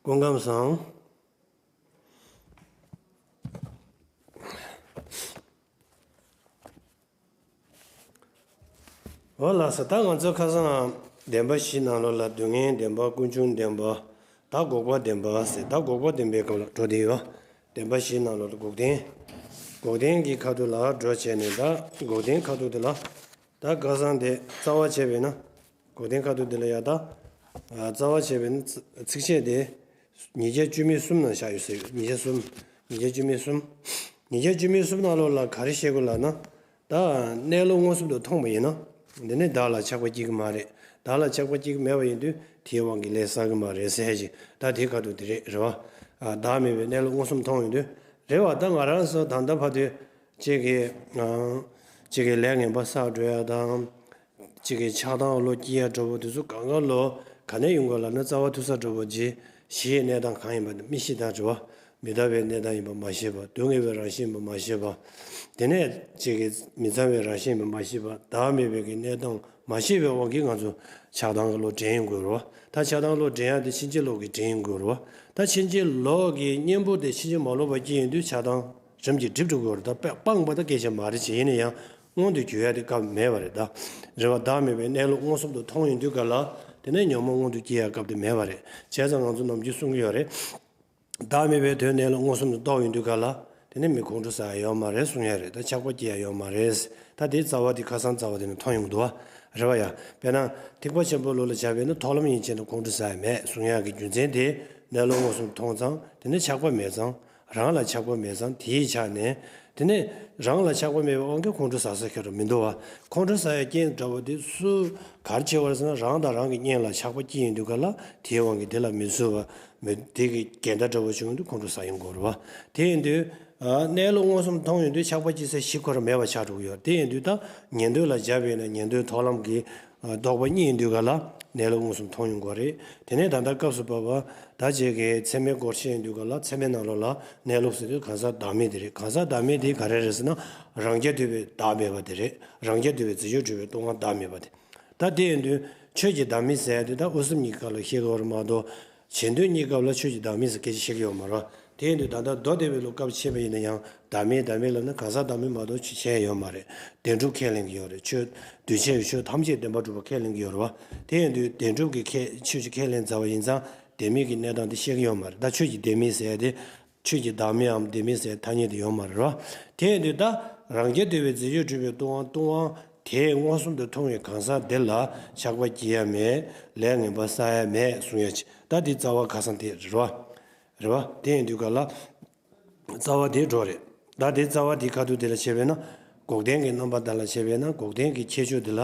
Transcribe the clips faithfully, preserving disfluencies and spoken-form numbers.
སྐུ་ཁམས་བཟང་། འོ་ལགས་སོ། ད་ང་ཚོ་ཁ་སང་བདེན་པ་བཞི་ནང་ལོགས་ལ་སྡུག་བསྔལ་བདེན་པ། ཀུན་འབྱུང་བདེན་པ། ད་འགོག་པ་བདེན་པ་ཟེར། ད་འགོག་པ་བདེན་པའི་སྐབས་ལ་འགྲོ་བསྡད་ཡོད། བདེན་པ་བཞི་ནང་ལོགས་ལ་འགོག་བདེན། འགོག་བདེན་གྱི་ཁ་ཐུག་ལ་འགྲོ་བྱས་ནས། ད་འགོག་བདེན་ཁ་ཐུག་དེ་ལ་ད་ཁ་སང་དེ་རྩ་བ་བྱས་པས་ན། འགོག་བདེན་ཁ་ཐུག་དེ་ལ་ཡ་ད། ཨ། རྩ་བ་བྱས་པས་ན་ཚིགས་བཅད་དེ་ཉིས་བརྒྱ་བཅུ་མེད་གསུམ་ནང་བཞག་ཡོད་ཟེར། ཉིས་བརྒྱ་གསུམ། ཉིས་བརྒྱ་བཅུ་མེད་གསུམ། ཉིས་བརྒྱ་བཅུ་མེད་གསུམ་ནང་ལོགས་ལ་ག་རེ་བཤད་དགོས་ལབ་ན། ད་གནས་ལུགས་མངོན་སུམ་དུ་མཐོང་བ་ཡིན་ན། འདི་ནི་བདག་ལ་ཆགས་པ་སྐྱེ་གི་མ་རེད། བདག་ལ་ཆགས་པ་སྐྱེ་གི་མེད་པ་ཡིན་དུས་དེའི་དབང་གིས་ལས་བསགས་གི་མ་རེད་ཟེར་ཞིག་ད་དེའི་ཁ་ཐུག་དེ་རེད། རེད་བ། ཨ། བདག་མེད་པའི་གནས་ལུགས་མངོན་སུམ་མཐོང་ཡོང་དུས། རེད་བ། ད་ང་རང་ཚོ་ད་ལྟ་བར་དུ་གཅིག་གིས། ཨ། གཅིག་གིས་ལས་ངན་པ་བསགས་འགྲོ་ཡ་དང་། གཅིག་གིས་ཆགས་སྡང་བློ་སྐྱེ་ཡ་འདྲ་པོ་དེ་ཚོ་གང་ག་ལོ་ག་ནས་ཡོང་དགོས་ལབ་ན། རྩ་བ་ཐུག་ས་འདྲ་པོ་ཅིག་གཞི་ཡི་གནས་སྟངས་གང་ཡིན་པ་དེ་མི་ཤེས་སྟངས་འདྲ་པོ། མི་རྟག་པའི་གནས་སྟངས་ཡིན་པ་མ་ཤེས་པ། སྡུག་བསྔལ་བའི་རང་བཞིན་ཡིན་པ་མ་ཤེས་པ། དེ་ནས་གཅིག་གིས་མི་གཙང་བའི་རང་བཞིན་ཡིན་པ་མ་ཤེས་པ། བདག་མེད་པའི་གི་གནས་སྟངས་མ་ཤེས་པའི་དབང་གིས་ང་ཚོ་ཆགས་སྡང་གི་བློ་འདྲེན་ཡོང་དགོས་རེད་བ། ད་ཆགས་སྡང་བློ་འདྲེན་ཡ་དེ་ཕྱིན་ཅི་ལོག་གིས་འདྲེན་ཡོང་དགོས་རེད་བ། ད་ཕྱིན་ཅི་ལོག་གི་གཉེན་པོ་དེ་ཕྱིན་ཅི་མ་ལོག་པ་སྐྱེ་ཡོང་དུས་ཆགས་སྡང་རིམ་གྱིས་འགྲིབ་འགྲོ་གི་ཡོད་རེད། ད་སྤ་སྤངས་པ་ད་སྐད་ཆ་མ་རེད་ཅེས། ཡིན་ན་ཡང་མངོན་དུ་གྱུར་ཡ་དེ་སྐབས་མེད་པ་རེད་ད། རེད་བ། བདག་མེད་པའི་གནས་ལུགས་མངོན་སུམ་དུ་མཐོང་ཡོང་དུས་ག་ལ་དེ་ནས་ཉོན་མོངས་མངོན་དུ་སྐྱེ་ཡ་སྐབས་དེ་མེད་པ་རེད། བྱས་ཙང་ང་ཚོ་ནམ་རྒྱུན་གསུང་གི་ཡོད་རེད། བདག་མེད་པའི་དོན་གནས་ལུགས་མངོན་སུམ་དུ་རྟོགས་ཡོང་དུས་ག་ལ་དེ་ནས་མི་ཁོང་ཁྲོ་ཟ་ཡ་ཡོད་མ་རེད་གསུང་ཡ་རེད། ད་ཆགས་པ་སྐྱེ་ཡ་ཡོད་མ་རེད། ད་དེའི་རྩ་བ་དེ་ཁ་སང་རྩ་བ་དེ་ནས་མཐོང་ཡོང་གི་འདུག་བ། རེད་བ་ཡ། དཔེར་ན་ཐེག་པ་ཆེན་པོའི་ལུགས་ལ་བྱ་བས་ན། མཐོང་ལམ་ཡན་ཆད་དུ་ཁོང་ཁྲོ་ཟ་ཡ་མེད་གསུང་ཡ་གི་རྒྱུ་མཚན་དེ། གནས་ལུགས་མངོན་སུམ་མཐོང་ཙང་དེ་ནས་ཆགས་པ་མེད་ཙང་། རང་ལ་ཆགས་པ་མེད་ཙང་། དེའི་ཆ་ནས་དེ་ནས་རང་ལ་ཆགས་པ་མེད་པའི་དབང་གིས་ཁོང་ཁྲོ་ཟ་ས་ཁྱོན་ནས་མི་འདུག་བ། ཁོང་ཁྲོ་ཟ་ཡ་རྐྱེན་འདྲ་པོ་དེ་སུ་ག་རེ་བྱས་པ་རེད་ཟེར་ན། རང་དང་རང་གི་གཉེན་ལ་ཆགས་པ་སྐྱེ་ཡོང་དུས་ག་ལ་དེའི་དབང་གིས་དེ་ལ་མི་བཟོད་པ། མི་དེ་གི་འགལ་ཟླ་འདྲ་པོ་བྱུང་ཡོང་དུས་ཁོང་ཁྲོ་ཟ་ཡོང་གི་རེད་བ། དེ་ཡིན་དུས། ཨ། གནས་ལུགས་མངོན་སུམ་མཐོང་ཡོང་དུས་ཆགས་པ་སྐྱེ་ས་གཞི་ཁོ་རང་མེད་པ་ཆགས་འགྲོ་གི་ཡོད། དེ་ཡིན་དུས་ད་ཉན་ཐོས་ལ་སྦྱར་བས་ན། ཉན་ཐོས་མཐོང་ལམ་གྱི། ཨ། རྟོག་པ་རྙེད་ཡོང་དུས་ག་ལ་གནས་ལུགས་མངོན་སུམ་མཐོང་ཡོང་གི་རེད། དེ་ནས་ད་ལྟ་སྐབས་སུ་བབ་པ་ད་ཅིག་གི་ཚད་མའི་སྐོར་བཤད་ཡོང་དུས་ག་ལ་ཚད་མའི་ནང་ལོགས་ལ་གནས་ལུགས་ཟེར་དུས་གང་ཟག་བདག་མེད་དེ་རེད། གང་ཟག་བདག་མེད་དེ་ག་རེ་རེད་ཟེར་ན། རང་རྐྱ་འདུས་པའི་བདག་མེད་པ་དེ་རེད། རང་རྐྱ་འདུས་པའི་རྫས་སྦྱོར་གྲུབ་པའི་སྟོང་པ་བདག་མེད་པ་དེ། ད་དེ་ཡིན་དུས་ཆོས་ཀྱི་བདག་མེད་ཟེར་ཡ་དེ་ད་དབུ་གསུམ་གཉིས་ཀ་ལ་བཤད་ཀྱི་ཡོད་རེད་མ་གཏོགས། ཆེ་འདོད་གཉིས་སྐབས་ལ་ཆོས་ཀྱི་བདག་མེད་ཟེར་སྐད་ཆ་བཤད་ཀྱི་ཡོད་མ་རེད། དེ་ཡིན་དུས་ད་ལྟ་མདོ་སྡེ་པའི་ལུགས་སྐབས་ཕྱེ་བ་ཡིན་ན་ཡང་། བདག་མེད་བདག་མེད་ལབ་ན་གང་ཟག་བདག་མེད་མ་གཏོགས་ཆོས་གཞན་ཡོད་མ་རེད། བདེན་གྲུབ་ཁས་ལེན་གྱི་ཡོད་རེད། ཆོས་འདུས་བྱས་ཀྱི་ཆོས་ཐམས་ཅད་བདེན་པར་གྲུབ་པ་ཁས་ལེན་གྱི་ཡོད་རེད་བ། དེ་ཡིན་དུས་བདེན་གྲུབ་ཀྱི་ཁས་ཆོས་ཀྱི་ཁས་ལེན་མཛད་པ་ཡིན་ཙང་བདེན་མེད་ཀྱི་གནས་སྟངས་དེ་བཤད་ཀྱི་ཡོད་མ་རེད། ད་ཆོས་ཀྱི་བདེན་མེད་ཟེར་ཡ་དེ། ཆོས་ཀྱི་བདག་མེད་འམ་བདེན་མེད་ཟེར་ཐ་སྙད་དེ་ཡོད་མ་རེད་བ། དེ་ཡིན་དུས་ད་རང་རྐྱ་འདུས་པའི་རྫས་སྦྱོར་གྲུབ་པའི་ལྟུང་བ། ལྟུང་བ་དེ་མངོན་སུམ་དུ་མཐོང་བའི་གང་ཟག་དེ་ལ་ཆགས་པ་སྐྱེ་ཡ་མེད། ལས་ངན་པ་བསགས་ཡ་མེད་གསུང་ཡ་ཅིག་ད་དེ་རྩ་བ་ཁ་སང་དེ་རེད་བ། རེད་བ། དེ་ཡིན་དུས་ག་ལ་རྩ་བ་དེ་འགྲོ་རེད། ད་དེ་རྩ་བ་དེ་ཁ་ཐུག་དེ་ལ་བྱས་པས་ན། འགོག་བདེན་གྱི་རྣམ་པ་དག་ལ་བྱས་པས་ན། འགོག་བདེན་གྱི་ཁྱད་ཆོས་དེ་ལ་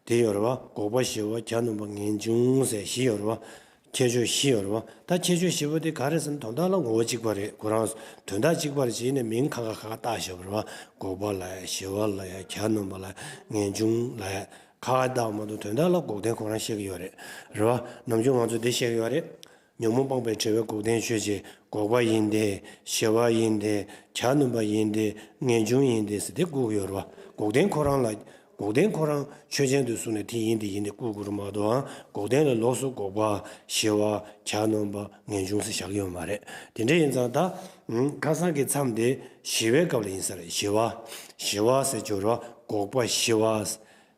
དེ་ཡོད་རེད་བ། འགོག་པ་ཞི་བ་གྱ་ནོམ་པ་ངེས་འབྱུང་ཟེར་བཞི་ཡོད་རེད་བ། ཁྱད་ཆོས་བཞི་ཡོད་རེད་བ། ད་ཁྱད་ཆོས་བཞི་པོ་དེ་ག་རེ་ཟེར་ན། དོན་དག་ལ་ངོ་བོ་གཅིག་པ་རེད། ཁོ་རང་དོན་དག་གཅིག་པ་རེད་ཅེས་ནས་མིང་ཁ་ཁ་ཁ་ཁ་བཏགས་བཞག་པ་རེད་བ། འགོག་པ་ལབ་ཡ། ཞི་བ་ལབ་ཡ། གྱ་ནོམ་པ་ལབ་ཡ། ངེས་འབྱུང་ལབ་ཡ། ཁ་ཁ་བཏགས་མ་གཏོགས་དོན་དག་ལ་འགོག་བདེན་ཁོ་རང་བཤད་ཀྱི་ཡོད་རེད། རེད་བ། ནམ་རྒྱུན་ང་ཚོ་འདི་བཤད་ཀྱི་ཡོད་རེད། ཉོན་མོངས་སྤངས་པའི་བྲལ་བའི་འགོག་བདེན་ཆོས་ཅན། འགོག་པ་ཡིན་ཏེ། ཞི་བ་ཡིན་ཏེ། གྱ་ནོམ་པ་ཡིན་ཏེ། ངེས་འབྱུང་ཡིན་ཏེ་ཟེར་དེ་བཀོད་ཀྱི་ཡོད་རེད་བ། འགོག་བདེན་ཁོ་རང་ལ། འགོག་བདེན་ཁོ་རང་ཆོས་ཅན་དུ་བཟུང་ནས་དེ་ཡིན་དེ་ཡིན་ཏེ་བཀོད་དགོས་རེད་མ་གཏོགས། འགོག་བདེན་ལ་ལོགས་སུ་འགོག་པ། ཞི་བ། གྱ་ནོམ་པ། ངེས་འབྱུང་ཟེར་བཞག་གི་ཡོད་མ་རེད། དེ་འདྲ་ཡིན་ཙང་ད། ཨུམ། ཁ་སང་གི་མཚམས་དེ་ཞི་བའི་སྐབས་ལ་ཡིན་ས་རེད། ཞི་བ། ཞི་བ་ཟེར་གྱི་ཡོད་རེད་བ། འགོག་པ་ཞི་བ།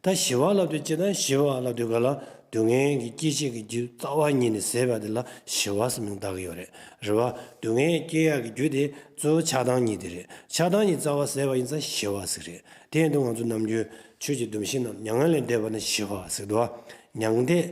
ད་ཞི་བ་ལབ་དུས་ཅི་ད་ཞི་བ་ལབ་དུས་ག་ལ་སྡུག་བསྔལ་གྱི་སྐྱེད་བྱེད་ཀྱི་རྒྱུ་རྩ་བ་ཉིད་ནས་ཟད་པ་དེ་ལ་ཞི་བ་ཟེར་མིང་བཏགས་ཀྱི་ཡོད་རེད། རེད་བ། སྡུག་བསྔལ་སྐྱེ་ཡག་གི་རྒྱུ་དེ་གཙོ་བོ་ཆགས་སྡང་གཉིས་དེ་རེད། ཆགས་སྡང་གཉིས་རྩ་བ་ཟད་པ་ཡིན་ཙང་ཞི་བ་ཟེར་རེད། དེ་ཡིན་དུས་ང་ཚོ་ནམ་རྒྱུན་ཆོས་ཀྱི་སྡོམ་བཞི་རྣམས་མྱ་ངན་ལས་འདས་པ་ན་ཞི་བ་ཟེར་འདུག་བ། མྱང་འདས་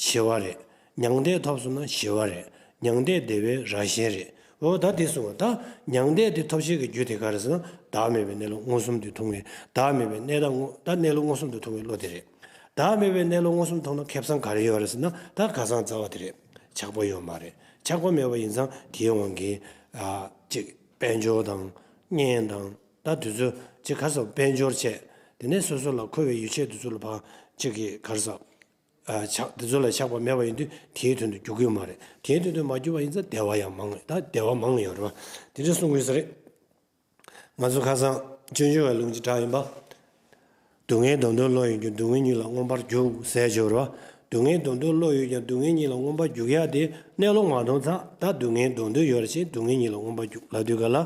ཞི་བ་རེད། མྱང་འདས་ཐོབ་སོང་ན་ཞི་བ་རེད། མྱང་འདས་བདེ་བའི་རང་བཞིན་རེད། འོ་ད་དེ་གསུངས་པ། ད་མྱང་འདས་དེ་ཐོབ་བྱེད་ཀྱི་རྒྱུ་དེ་ག་རེ་ཟེར་ན། བདག་མེད་པའི་གནས་ལུགས་མངོན་སུམ་དུ་མཐོང་བའི། བདག་མེད་པའི་གནས་དང་ངོ་། ད་གནས་ལུགས་མངོན་སུམ་དུ་མཐོང་བའི་བློ་དེ་རེད། བདག་མེད་པའི་གནས་ལུགས་མངོན་སུམ་མཐོང་ན་ཁེ་བཟང་ག་རེ་ཡོད་རེད་ཟེར་ན། ད་ཁ་སང་རྩ་བ་དེ་རེད། ཆགས་པ་ཡོད་མ་རེད། ཆགས་པ་མེད་པ་ཡིན་ཙང་དེའི་དབང་གིས། ཨ། ཅིག་དཔལ་འབྱོར་དང་གཉེན་དང་། ད་དེ་ཚོ་ཅིག་ག་རེ་ཟེར། དཔལ་འབྱོར་བྱས། དེ་ནས་སོ་སོ་ལ་མཁོ་བའི་ཡོ་བྱད་དེ་ཚོ་ལ་ཕར་ཅིག་གི་ག་རེ་ཟེར། ཨ། ཆགས། དེ་ཚོ་ལ་ཆགས་པ་མེད་པ་ཡིན་དུས་དེའི་དོན་དུ་འགྱུར་གྱི་ཡོད་མ་རེད། དེའི་དོན་དུ་མ་གྱུར་པ་ཡིན་ཙང་བདེ་བ་ཡང་མང་། ད་བདེ་བ་མང་ཡོད་རེད་བ། དེ་འདྲ་གསུང་གི་ཡོད་ས་རེད། ང་ཚོ་ཁ་སང་སྤྱོད་འཇུག་པའི་ལུང་གཅིག་བསྒྲགས་ཡིན་པ། སྡུག་བསྔལ་དོན་དུ་བློ་ཡིས་འགྱུར། སྡུག་བསྔལ་ཉིད་ལ་མངོན་པར་རྒྱུག་ཟེར་གྱི་ཡོད་རེད་བ། སྡུག་བསྔལ་སྡོམ་དུས་བློ་ཡོད་ཀྱང་སྡུག་བསྔལ་གཉིས་ལ་མངོན་པར་རྒྱུག་ཡག་དེ་གནས་ལུགས་མ་མཐོང་ཙང་། ད་སྡུག་བསྔལ་སྡོམ་དུས་ཡོད་རེད་ཅེས་སྡུག་བསྔལ་གཉིས་ལ་མངོན་པར་རྒྱུག་ལབ་དུས་ག་ལ།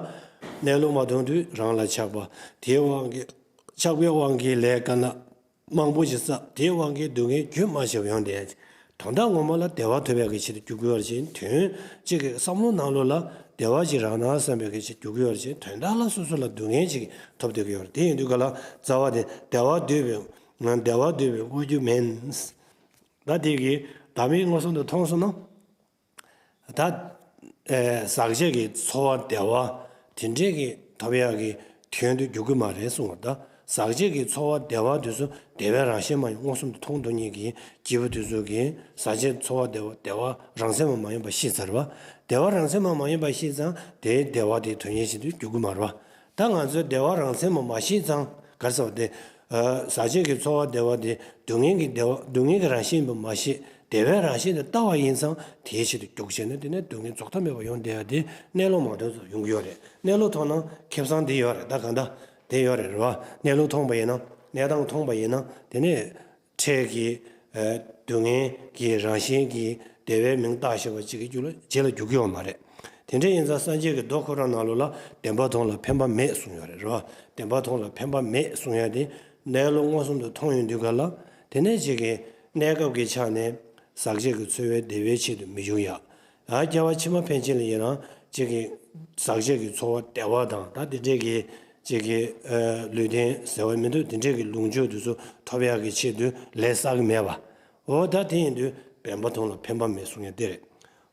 གནས་ལུགས་མ་མཐོང་དུས་རང་ལ་ཆགས་པ། དེའི་དབང་གིས་ཆགས་པའི་དབང་གིས་ལས་དཀའ་ལས་མང་པོ་ཞིག་བསགས། དེའི་དབང་གིས་སྡུག་བསྔལ་རྒྱུན་མ་ཆད་པར་ཡོང་བསྡད། དོན་དག་ངོ་མ་ལ་བདེ་བ་ཐོབ་ཡག་གི་ཆེད་དུ་རྒྱུག་གི་ཡོད་རེད་ཅེས། དོན་གཅིག་གི་བསམ་བློ་ནང་ལོགས་ལ་བདེ་བ་ཅིག་རག་ན་བསམ་པའི་གི་ཆེད་རྒྱུག་གི་ཡོད་རེད་ཅེས། དོན་དག་ལ་སོ་སོ་ལ་སྡུག་བསྔལ་ཅིག་ཐོབ་བསྡད་ཀྱི་ཡོད་རེད། དེ་ཡིན་དུས་ག་ལ་རྩ་བ་དེ་བདེ་བ་འདོད་པའི་ང་བདེ་བ་འདོད་པའི་དབང་གིས་མིན། ད་དེ་གི་བདག་མེད་མངོན་སུམ་དུ་མཐོང་སོང་ན། ད་ཨེ་ཟག་བཅས་ཀྱི་ཚོར་བ་བདེ་བ་དེ་འདྲས་ཀྱི་ཐོབ་ཡག་གི་དོན་དུ་རྒྱུག་གི་མ་རེད་གསུངས་པ། ད་ཟག་བཅས་ཀྱི་ཚོར་བ་བདེ་བ་དེ་ཚོ་བདེ་བའི་རང་བཞིན་མ་ཡིན་མངོན་སུམ་དུ་མཐོང་འདོད་མཁན་གྱི་སྐྱེས་བུ་དེ་ཚོ་གིས་ཟག་བཅས་ཚོར་བ་བདེ་བ་བདེ་བ་རང་མཚན་མ་མ་ཡིན་པ་ཤེས་ཚར་བ། བདེ་བ་རང་མཚན་མ་མ་ཡིན་པ་ཤེས་ཙང་དེའི་བདེ་བ་དེ་དོན་གཉེར་བྱེད་དུ་རྒྱུག་གི་མ་རེད་བ། ད་ང་ཚོས་བདེ་བ་རང་མཚན་མ་མ་ཤེས་ཙང་ག་རེ་ཟེར་བ་དེ། ཨ་ཟག་བཅས་ཀྱི་ཚོར་བ་བདེ་བ་དེ་སྡུག་བསྔལ་གྱི་བདེ་བ་སྡུག་བསྔལ་གྱི་རང་བཞིན་པ་མ་ཤེས། བདེ་བའི་རང་བཞིན་དེ་ལྟ་བ་ཡིན་ཙང་དེའི་ཆེད་དུ་རྒྱུག་བྱས་ན་དེ་ནས་སྡུག་བསྔལ་རྫོགས་མཐའ་མེད་པ་ཡོང་བསྡད་ཡ་དེ་གནས་ལུགས་མ་མཐོང་ཙང་ཡོང་གི་ཡོད་རེད། གནས་ལུགས་མཐོང་ན་ཁེ་བཟང་དེ་ཡོད་རེད། ད་གང་ལྟར་དེ་ཡོད་རེད་རེད་བ། གནས་ལུགས་མཐོང་པ་ཡིན་ན་གནས་སྟངས་མཐོང་པ་ཡིན་ན་དེ་ནས་འཕྲལ་གྱི་ཨ་སྡུག་བསྔལ་གྱི་རང་བཞིན་གྱི་བདེ་བའི་མིང་བཏགས་བཞག་པ་གཅིག་གི་རྒྱུ་ལ་རྗེས་ལ་རྒྱུག་གི་ཡོད་མ་རེད། དེ་འདྲ་ཡིན་ཙང་སངས་རྒྱས་ཀྱི་མདོ་ཁོ་རང་ནང་ལོགས་ལ་བདེན་པ་མཐོང་ལ་འཕེན་པ་མེད་གསུངས་ཡོད་རེད་རེད་བ། བདེན་པ་མཐོང་ལ་འཕེན་པ་མེད་གསུངས་ཡ་དེ་གནས་ལུགས་མངོན་སུམ་དུ་མཐོང་ཡོང་དུས་ག་ལ་དེ་ནས་གཅིག་གི་གནས་སྐབས་ཀྱི་ཆ་ནས་ཟག་བཅས་ཀྱི་ཚོར་བའི་བདེ་བའི་ཆེད་དུ་མི་རྒྱུག་ཡ། ཨ་སྐྱེ་བ་ཕྱི་མ་ཕན་ཆད་ལ་ཡིན་རང་གཅིག་གི་ཟག་བཅས་ཀྱི་ཚོར་བ་བདེ་བ་དང་ད་དེ་འདྲས་ཀྱི་གཅིག་གི་ཨ་ལུས་རྟེན་ཟེར་བ་མི་འདུག་དེ་འདྲས་ཀྱི་ལོངས་སྤྱོད་དེ་ཚོ་ཐོབ་ཡག་གི་ཆེད་དུ་ལས་བསགས་ཀྱི་མེད་པ། འོ་ད་དེ་ཡིན་དུས་བདེན་པ་མཐོང་ལ་འཕེན་པ་མེད་གསུང་ཡ་དེ་རེད།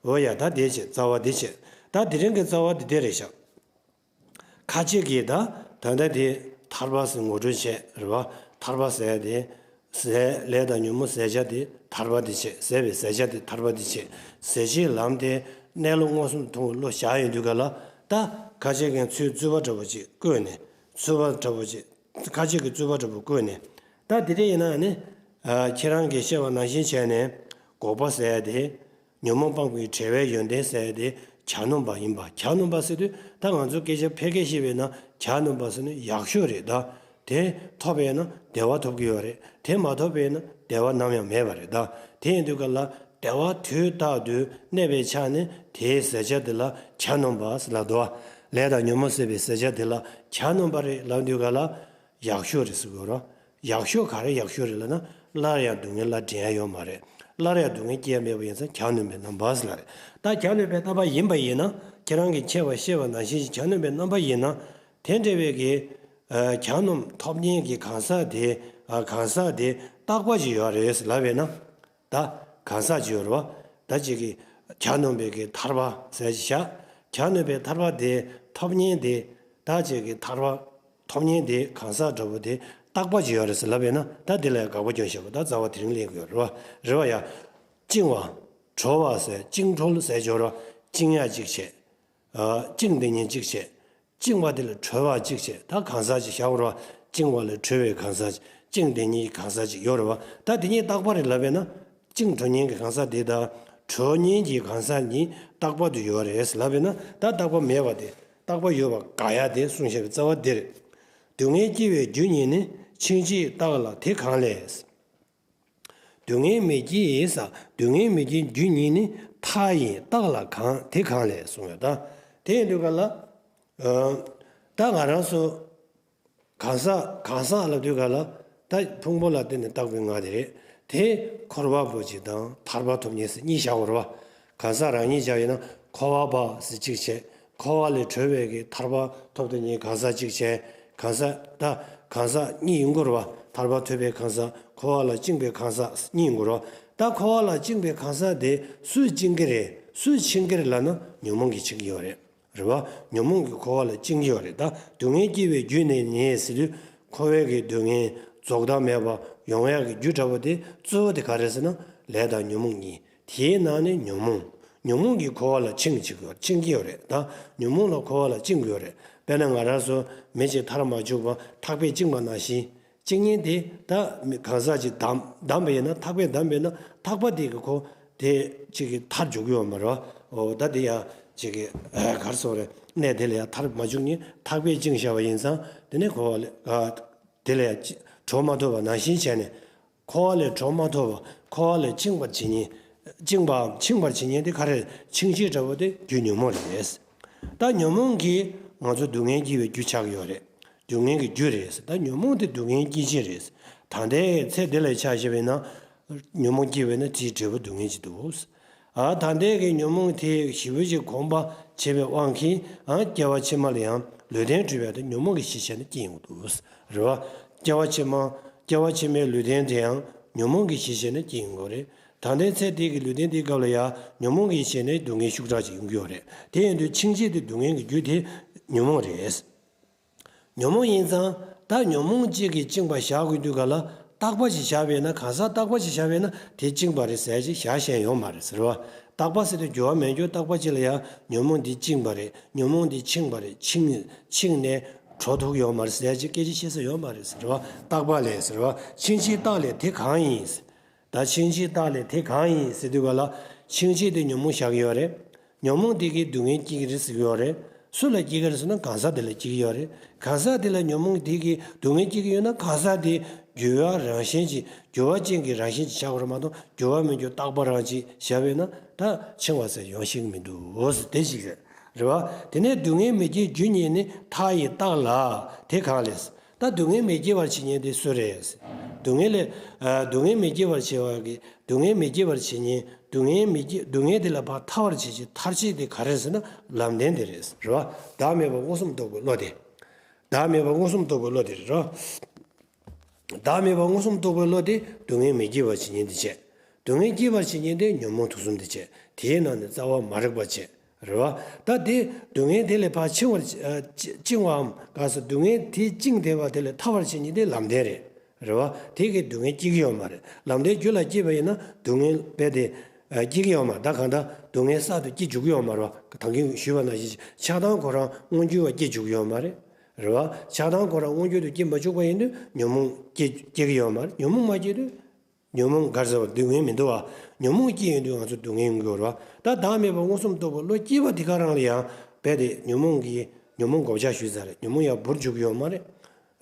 འོ་ཡ་ད་དེ་བྱས་རྩ་བ་དེ་བྱས། ད་དེ་རིང་གི་རྩ་བ་དེ་དེ་རེད་ཤག་ཁ་ཅིག་གིས་ད་ད་ལྟ་དེ་ཐར་པ་ཟེར་ངོ་སྤྲོད་བྱས་རེད་བ། ཐར་པ་ཟེར་དེ་ཟས་ལས་དང་ཉོན་མོངས་ཟད་བྱ་དེ་ཐར་པ་དེ་བྱས། ཟད་པའི་ཟད་བྱ་དེ་ཐར་པ་དེ་བྱས། ཟད་བྱེད་ལམ་དེ་གནས་ལུགས་མངོན་སུམ་མཐོང་བའི་བློ་བཞག་ཡོང་དུས་ག་ལ་ད་ཁ་ཅིག་གིས་ཚུར་རྩོད་པ་འདྲ་པོ་ཅིག་བཀོད་ནས་རྩོད་པ་འདྲ་པོ་ཅིག་ཁ་ཅིག་གིས་རྩོད་པ་འདྲ་པོ་བཀོད་ནས་ད་དེ་འདྲ་ཡིན་ན་ནི་ཨ་ཁྱེད་རང་གིས་བཤད་པ་ནང་བཞིན་བྱས་ནས་འགོག་པ་ཟེར་དེ། ཉོན་མོངས་སྤངས་པའི་བྲལ་བའི་ཡོན་ཏན་ཟེར་དེ་གྱ་ནོམ་པ་ཡིན་པ། གྱ་ནོམ་པ་ཟེར་དུས་ད་ང་ཚོ་སྐད་ཆ་ཕལ་སྐད་བཤད་པས་ན་གྱ་ནོམ་པ་ཟེར་ན་ཡག་ཤོས་རེད་ད། དེ་ཐོབ་པས་ན་བདེ་བ་ཐོབ་ཀྱི་ཡོད་རེད། དེ་མ་ཐོབ་པས་ན་བདེ་བ་ནམ་ཡང་མེད་པ་རེད་ད། དེ་ཡིན་དུས་ག་ལ་བདེ་བ་དུས་རྟག་ཏུ་གནས་པའི་ཆ་ནས་དེའི་ཟད་བྱ་དེ་ལ་གྱ་ནོམ་པ་ཟེར་ལབ་འདུག་བ། ལས་དང་ཉོན་མོངས་ཟད་པའི་ཟད་བྱ་དེ་ལ་གྱ་ནོམ་པ་རེད་ལབ་དུས་ག་ལ་ཡག་ཤོས་རེད་ཟེར་དགོས་རེད། ཡག་ཤོས་ག་རེ་ཡག་ཤོས་རེད་ལབ་ན། སླར་ཡང་སྡུག་བསྔལ་ལ་འདྲེན་ཡ་ཡོད་མ་རེད། སླར་ཡང་སྡུག་བསྔལ་སྐྱེ་ཡ་མེད་པ་ཡིན་ཙང་གྱ་ནོམ་པའི་རྣམ་པ་ཟེར་ལ་རེད། ད་གྱ་ནོམ་པའི་རྣམ་པ་ཡིན་པ་ཡིན་ན་ཁྱེད་རང་གིས་འཆད་པ་ཤེས་པ་ནང་བཞིན་གྱ་ནོམ་པའི་རྣམ་པ་ཡིན་ན། དེ་འདྲ་བའི་གི་ཨ་གྱ་ནོམ་ཐོབ་མཁན་གྱི་གང་ཟག་དེ་ཨ་གང་ཟག་དེ་རྟག་པ་ཅིག་ཡོད་རེད་ཟེར་ལབ་པས་ན། ད་གང་ཟག་ཅིག་ཡོད་རེད་བ། ད་ཅིག་གི་གྱ་ནོམ་པའི་གི་ཐར་པ་ཟེར་ཅིག་བཞག་གྱ་ནོམ་པའི་ཐར་པ་དེ་ཐོབ་མཁན་དེ་ད་ཅིག་གི་ཐར་པ། ཐོབ་མཁན་དེ་གང་ཟག་འདྲ་པོ་དེ་རྟག་པ་ཅིག་ཡོད་རེད་ཟེར་ལབ་པས་ན་ད་དེ་ལ་ཡང་དགག་པ་སྐྱོན་བཞག་པ་ད་རྩ་བ་དེ་རིང་གླེང་གི་ཡོད་རེད་བ། རེད་བ་ཡ། བཅིང་བ། གྲོལ་བ་ཟེར་བཅིངས་གྲོལ་ཟེར་སྦྱོར་བ། བཅིང་ཡ་གཅིག་བྱས། ཨ་བཅིངས་དེ་ཉིད་གཅིག་བྱས། བཅིང་བ་དེ་ལ་གྲོལ་བ་གཅིག་བྱས། ད་གང་ཟག་ཅིག་བཞག་པ་རེད་བ། བཅིང་བ་ལ་གྲོལ་བའི་གང་ཟག་ཅིག་བཅིངས་དེ་ཉིད་གང་ཟག་ཅིག་ཡོད་རེད་བ། ད་དེ་ཉིད་རྟག་པ་རེད་ལབ་པས་ན། བཅིངས་གྲོལ་མཁན་གྱི་གང་ཟག་དེ་དང་། གྲོལ་མཁན་གྱི་གང་ཟག་གཉིས་རྟག་པ་དུ་ཡོད་རེད་ལབ་པས་ན་ད་རྟག་པ་མེད་པ་དེ། རྟག་པ་ཡོད་པ་དགག་ཡ་དེ་གསུངས་བཞག་པའི་རྩ་བ་འདི་རེད། སྡུག་བསྔལ་སྐྱེ་བའི་རྒྱུ་ཉིད་ནི། འཆིང་བྱེད་རྟགས་ལ་དེ་གང་ལས། སྡུག་བསྔལ་མི་སྐྱེའི་ས། སྡུག་བསྔལ་མི་སྐྱེའི་རྒྱུ་ཉིད་ནི། མཐའ་ཡིན་རྟགས་ལ་གང་དེ་གང་ལས་གསུངས་ཡོད་ད། དེ་ཡིན་དུས་ག་ལ། ཨ་ད་ང་རང་ཚོ། གང་ཟག་གང་ཟག་ལབ་དུས་ག་ལ། ད་ཕུང་པོ་ལ་བརྟེན་ནས་བཏགས་པའི་ངག་དེ་རེད། དེ་འཁོར་བ་པོ་ཅིག་དང་ཐར་པ་ཐོབ་མཁན་ཟེར་གཉིས་བཞག་པ་རེད་བ། གང་ཟག་རང་ཉིད་བཞག་ཡིན་ན་འཁོར་བ་པ་ཟེར་གཅིག་བྱས། འཁོར་བ་ལས་གྲོལ་བའི་གི་ཐར་པ་ཐོབ་དེ་ཉིད་གང་ཟག་གཅིག་བྱས། གང་ཟག་ད་གང་ཟག་གཉིས་ཡིན་དགོས་རེད་བ། ཐར་པ་ཐོབ་པའི་གང་ཟག་འཁོར་བ་ལ་བཅིངས་པའི་གང་ཟག་གཉིས་ཡིན་དགོས་རེད་བ། ད་འཁོར་བ་ལ་བཅིངས་པའི་གང་ཟག་དེ་སུས་བཅིངས་ཀྱི་རེད། སུས་འཆིང་གི་རེད་ལབ་ན་ཉོན་མོངས་ཀྱིས་འཆིང་གི་ཡོད་རེད། རེད་བ། ཉོན་མོངས་ཀྱིས་འཁོར་བ་ལ་བཅིངས་ཀྱི་ཡོད་རེད་ད། སྡུག་བསྔལ་སྐྱེ་བའི་རྒྱུ་ནི་ནི་ཟེར་དུས། འཁོར་བའི་གི་སྡུག་བསྔལ་རྫོགས་མཐའ་མེད་པ་ཡོང་ཡག་གི་རྒྱུ་འདྲ་པོ་དེ་གཙོ་བོ་དེ་ག་རེ་ཟེར་ན་ལས་དང་ཉོན་མོངས་གཉིས། དེའི་ནང་ནས་ཉོན་མོངས། ཉོན་མོངས་ཀྱིས་འཁོར་བ་ལ་བཅིངས་བཅིངས་ཀྱི་ཡོད་བཅིངས་ཀྱི་ཡོད་རེད་ད། ཉོན་མོངས་ལ་འཁོར་བ་ལ་བཅིངས་ཀྱི་ཡོད་རེད། དཔེར་ན་ང་རང་ཚོ་མི་གཅིག་མཐར་མ་བཅུག་པ་ཐག་པས་བཅིངས་པ་ནང་བཞིན། བཅིངས་མཁན་དེ་ད་མི་གང་ཟག་ཅིག་བསྡམས་བསྡམས་པ་ཡིན་ན་ཐག་པས་བསྡམས་པ་ཡིན་ན་ཐག་པ་དེ་གི་ཁོ་དེ་ཅིག་གི་མཐར་འཇུག་གི་ཡོད་མ་རེད་བ། འོ་ད་དེ་ཡང་ཅིག་གི་ག་རེ་ཟེར་དགོས་རེད། གནས་དེ་ལ་ཡང་མཐར་མ་འཇུག་ནས་ཐག་པས་བཅིངས་བཞག་པ་ཡིན་ཙང་དེ་ནས་ཁོ་ལ་དེ་ལ་ཡང་གྲོལ་མ་ཐུབ་པ་ནང་བཞིན་བྱས་ནས། འཁོར་བ་ལས་གྲོལ་མ་ཐུབ་པ། འཁོར་བ་ལས་འཆིང་བར་བྱེད་ཉེན། འཆིང་བའམ་འཆིང་བར་བྱེད་ཉེན་དེ་ག་རེ་རེད། འཆིང་བྱེད་འདྲ་བོ་དེ་རྒྱུ་ཉོན་མོངས་རེད། ད་ཉོན་མོངས་ཀྱིས་ང་ཚོ་སྡུག་བསྔལ་སྐྱེ་བའི་རྒྱུ་ཆགས་ཀྱི་ཡོད་རེད། སྡུག་བསྔལ་གྱི་རྒྱུ་རེད། ད་ཉོན་མོངས་དེ་སྡུག་བསྔལ་སྐྱེད་བྱེད་རེད། ད་ལྟའི་ཚེ་འདི་ལ་ཆ་བཞག་པ་ཡིན་ན་ཉོན་མོངས་སྐྱེས་པ་ཡིན་ན་དེའི་འབྲས་བུ་སྡུག་བསྔལ་ཅིག་འདུག་ཨ། ད་ལྟའི་གི་ཉོན་མོངས་དེ་ཞེ་པོ་ཅིག་གོམས་པ་བྱེད་པའི་དབང་གིས། ཨ། སྐྱེ་བ་ཕྱི་མ་ལ་ཡང་ལུས་རྟེན་སྒྲུབ་ཡག་དེ་ཉོན་མོངས་ཀྱི་གཞི་བྱས་ནས་སྐྱེ་ཡོང་གི་འདུག་རེད་བ། སྐྱེ་བ་ཕྱི་མ། སྐྱེ་བ་ཕྱི་མའི་ལུས་རྟེན་དེ་ཡང་ཉོན་མོངས་ཀྱི་གཞི་བྱས་ནས་སྐྱེ་ཡོང་གི་རེད། ད་ལྟའི་ཚེ་འདི་གི་ལུས་རྟེན་འདིའི་སྐབས་ལ་ཡང་ཉོན་མོངས་ཀྱི་གཞི་བྱས་ནས་སྡུག་བསྔལ་ཤུགས་དྲག་ཅིག་ཡོང་གི་ཡོད་རེད། དེ་ཡིན་དུས་འཆིང་བྱེད་དེ་སྡུག་བསྔལ་གྱི་རྒྱུ་དེ་ཉོན་མོངས་རེད། ཉོན་མོངས་ཡིན་ཙང་། ད་ཉོན་མོངས་གཅིག་གིས་བཅིངས་པ་བཞག་དགོས་དུས་ག་ལ། རྟག་པ་ཞིག་བཞག་པས་ན། གང་ཟག་རྟག་པ་ཞིག་བཞག་པས་ན་དེ་བཅིངས་པ་རེད་ཟེར་ཅིག་བཞག་ཤེས་ཡོད་མ་རེད་ཟེར་བ། རྟག་པ་ཟེར་དུས་འགྱུར་བ་མེད་རྒྱུ། རྟག་པ་གཅིག་ལ་ཡང་ཉོན་མོངས་འདི་བཅིངས་པ་རེད། ཉོན་མོངས་འདི་འཆིང་བ་རེད། འཆིང་། འཆིང་ནས་གྲོལ་ཐུབ་ཡོད་མ་རེད་ཟེར་ཅིག་སྐད་ཆ་བཤད་ས་ཡོད་མ་རེད་ཟེར་བ། རྟག་པ་ལས་ཟེར་བ། འཆིང་བྱེད་རྟགས་ལས་དེ་གང་ཡིན། ད་འཆིང་བྱེད་རྟགས་ལས་དེ་གང་ཡིན་ཟེར་དུས་ག་ལ། འཆིང་བྱེད་དེ་ཉོན་མོངས་བཞག་གི་ཡོད་རེད། ཉོན་མོངས་དེ་གིས་སྡུག་བསྔལ་སྐྱེ་གི་རེད་ཟེར་གི་ཡོད་རེད། སུ་ལ་སྐྱེ་གི་རེད་ཟེར་ན་གང་ཟག་དེ་ལ་སྐྱེ་གི་ཡོད་རེད། གང་ཟག་དེ་ལ་ཉོན་མོངས་དེ་གིས་སྡུག་བསྔལ་སྐྱེ་གི་ཡོད་ན། གང་ཟག་དེ་འགྱུར་བ་རང་བཞིན་གྱིས། འགྱུར་བ་ཅན་གྱི་རང་བཞིན་གྱིས་བཞག་དགོས་རེད་མ་གཏོགས། འགྱུར་བ་མེད་རྒྱུ་རྟག་པ་རང་གིས་བཞག་པས་ན་ད་འཆིང་བ་ཟེར་ཡོང་ཤེས་ཀྱི་མི་འདུག་དེ་ཞིག་རེད། རེད་བ། དེ་ནས་སྡུག་བསྔལ་མི་སྐྱེའི་རྒྱུ་ཉིད་ནི། མཐའ་ཡི་རྟགས་ལ་དེ་གང་ལས། ད་སྡུག་བསྔལ་མི་སྐྱེ་བར་བྱེད་ཉེན་དེ་སུ་རེད། སྡུག་བསྔལ་ལས། ཨ། སྡུག་བསྔལ་མི་སྐྱེ་བར་བྱེད་པ་གི། སྡུག་བསྔལ་མི་སྐྱེ་བར་བྱེད་ཉེན། སྡུག་བསྔལ་མི་སྐྱེ། སྡུག་བསྔལ་དེ་ལས་ཕར་ཐར་བར་བྱེད་ཅིང་ཐར་བྱེད་དེ་ག་རེ་ཟེར་ན་ལམ་བདེན་དེ་རེད། རེད་བ། བདག་མེད་པ་མངོན་སུམ་རྟོགས་པའི་བློ་དེ། བདག་མེད་པ་མངོན་སུམ་རྟོགས་པའི་བློ་དེ་རེད། རེད་བ། བདག་མེད་པ་མངོན་སུམ་རྟོགས་པའི་བློ་དེ་སྡུག་བསྔལ་མི་སྐྱེ་བར་བྱེད་ཉེན་དེ་བྱས། སྡུག་བསྔལ་སྐྱེ་བར་བྱེད་ཉེན་དེ་ཉོན་མོངས་དུག་གསུམ་དེ་བྱས། དེའི་ནང་ནས་རྩ་བ་མ་རིག་པ་བྱས། རེད་བ། ད་དེ་སྡུག་བསྔལ་དེ་ལས་ཕར་འཆིང་བར། ཨ། བཅིང་བའམ། ག་ས། སྡུག་བསྔལ་དེ་བཅིངས་བསྡད་པ་དེ་ལས་ཐར་བར་བྱེད་ཉེན་དེ་ལམ་བདེན་རེད། རེད་བ། དེ་གིས་སྡུག་བསྔལ་སྐྱེ་གི་ཡོད་མ་རེད། ལམ་བདེན་རྒྱུད་ལ་སྐྱེས་པ་ཡིན་ན་སྡུག་བསྔལ་རྦད་དེ། ཨ། སྐྱེ་གི་ཡོད་མ་རེད། ད་གང་ལྟར་སྡུག་བསྔལ་གསར་དུ་སྐྱེ་འཇུག་གི་ཡོད་མ་རེད་བ། ད་གིན་ཞུས་པ་ནང་བཞིན་ཆགས་སྡང་ཁོ་རང་མངོན་གྱུར་བ་སྐྱེ་འཇུག་གི་ཡོད་མ་རེད། རེད་བ། ཆགས་སྡང་ཁོ་རང་མངོན་གྱུར་དུ་སྐྱེ་མ་བཅུག་པ་ཡིན་དུས་ཉོན་མོངས་སྐྱེ་སྐྱེ་གི་ཡོད་མ་རེད། ཉོན་མོངས་མ་སྐྱེས་དུས། ཉོན་མོངས་ག་རེ་ཟེར་བ། སྡུག་བསྔལ་མི་འདུག་བ། ཉོན་མོངས་སྐྱེས་ཡོང་དུས་ང་ཚོ་སྡུག་བསྔལ་ཡོང་གི་ཡོད་རེད་བ། ད་བདག་མེད་པ་མངོན་སུམ་རྟོགས་པའི་བློ་སྐྱེས་པ་དེ་ག་རང་ལ་ཡང་རྦད་དེ་ཉོན་མོངས་ཀྱི། ཉོན་མོངས་བགོ་བཤའ་ཞུས་ཚར་རེད། ཉོན་མོངས་ཡང་འབུར་འཇུག་གི་ཡོད་མ་རེད།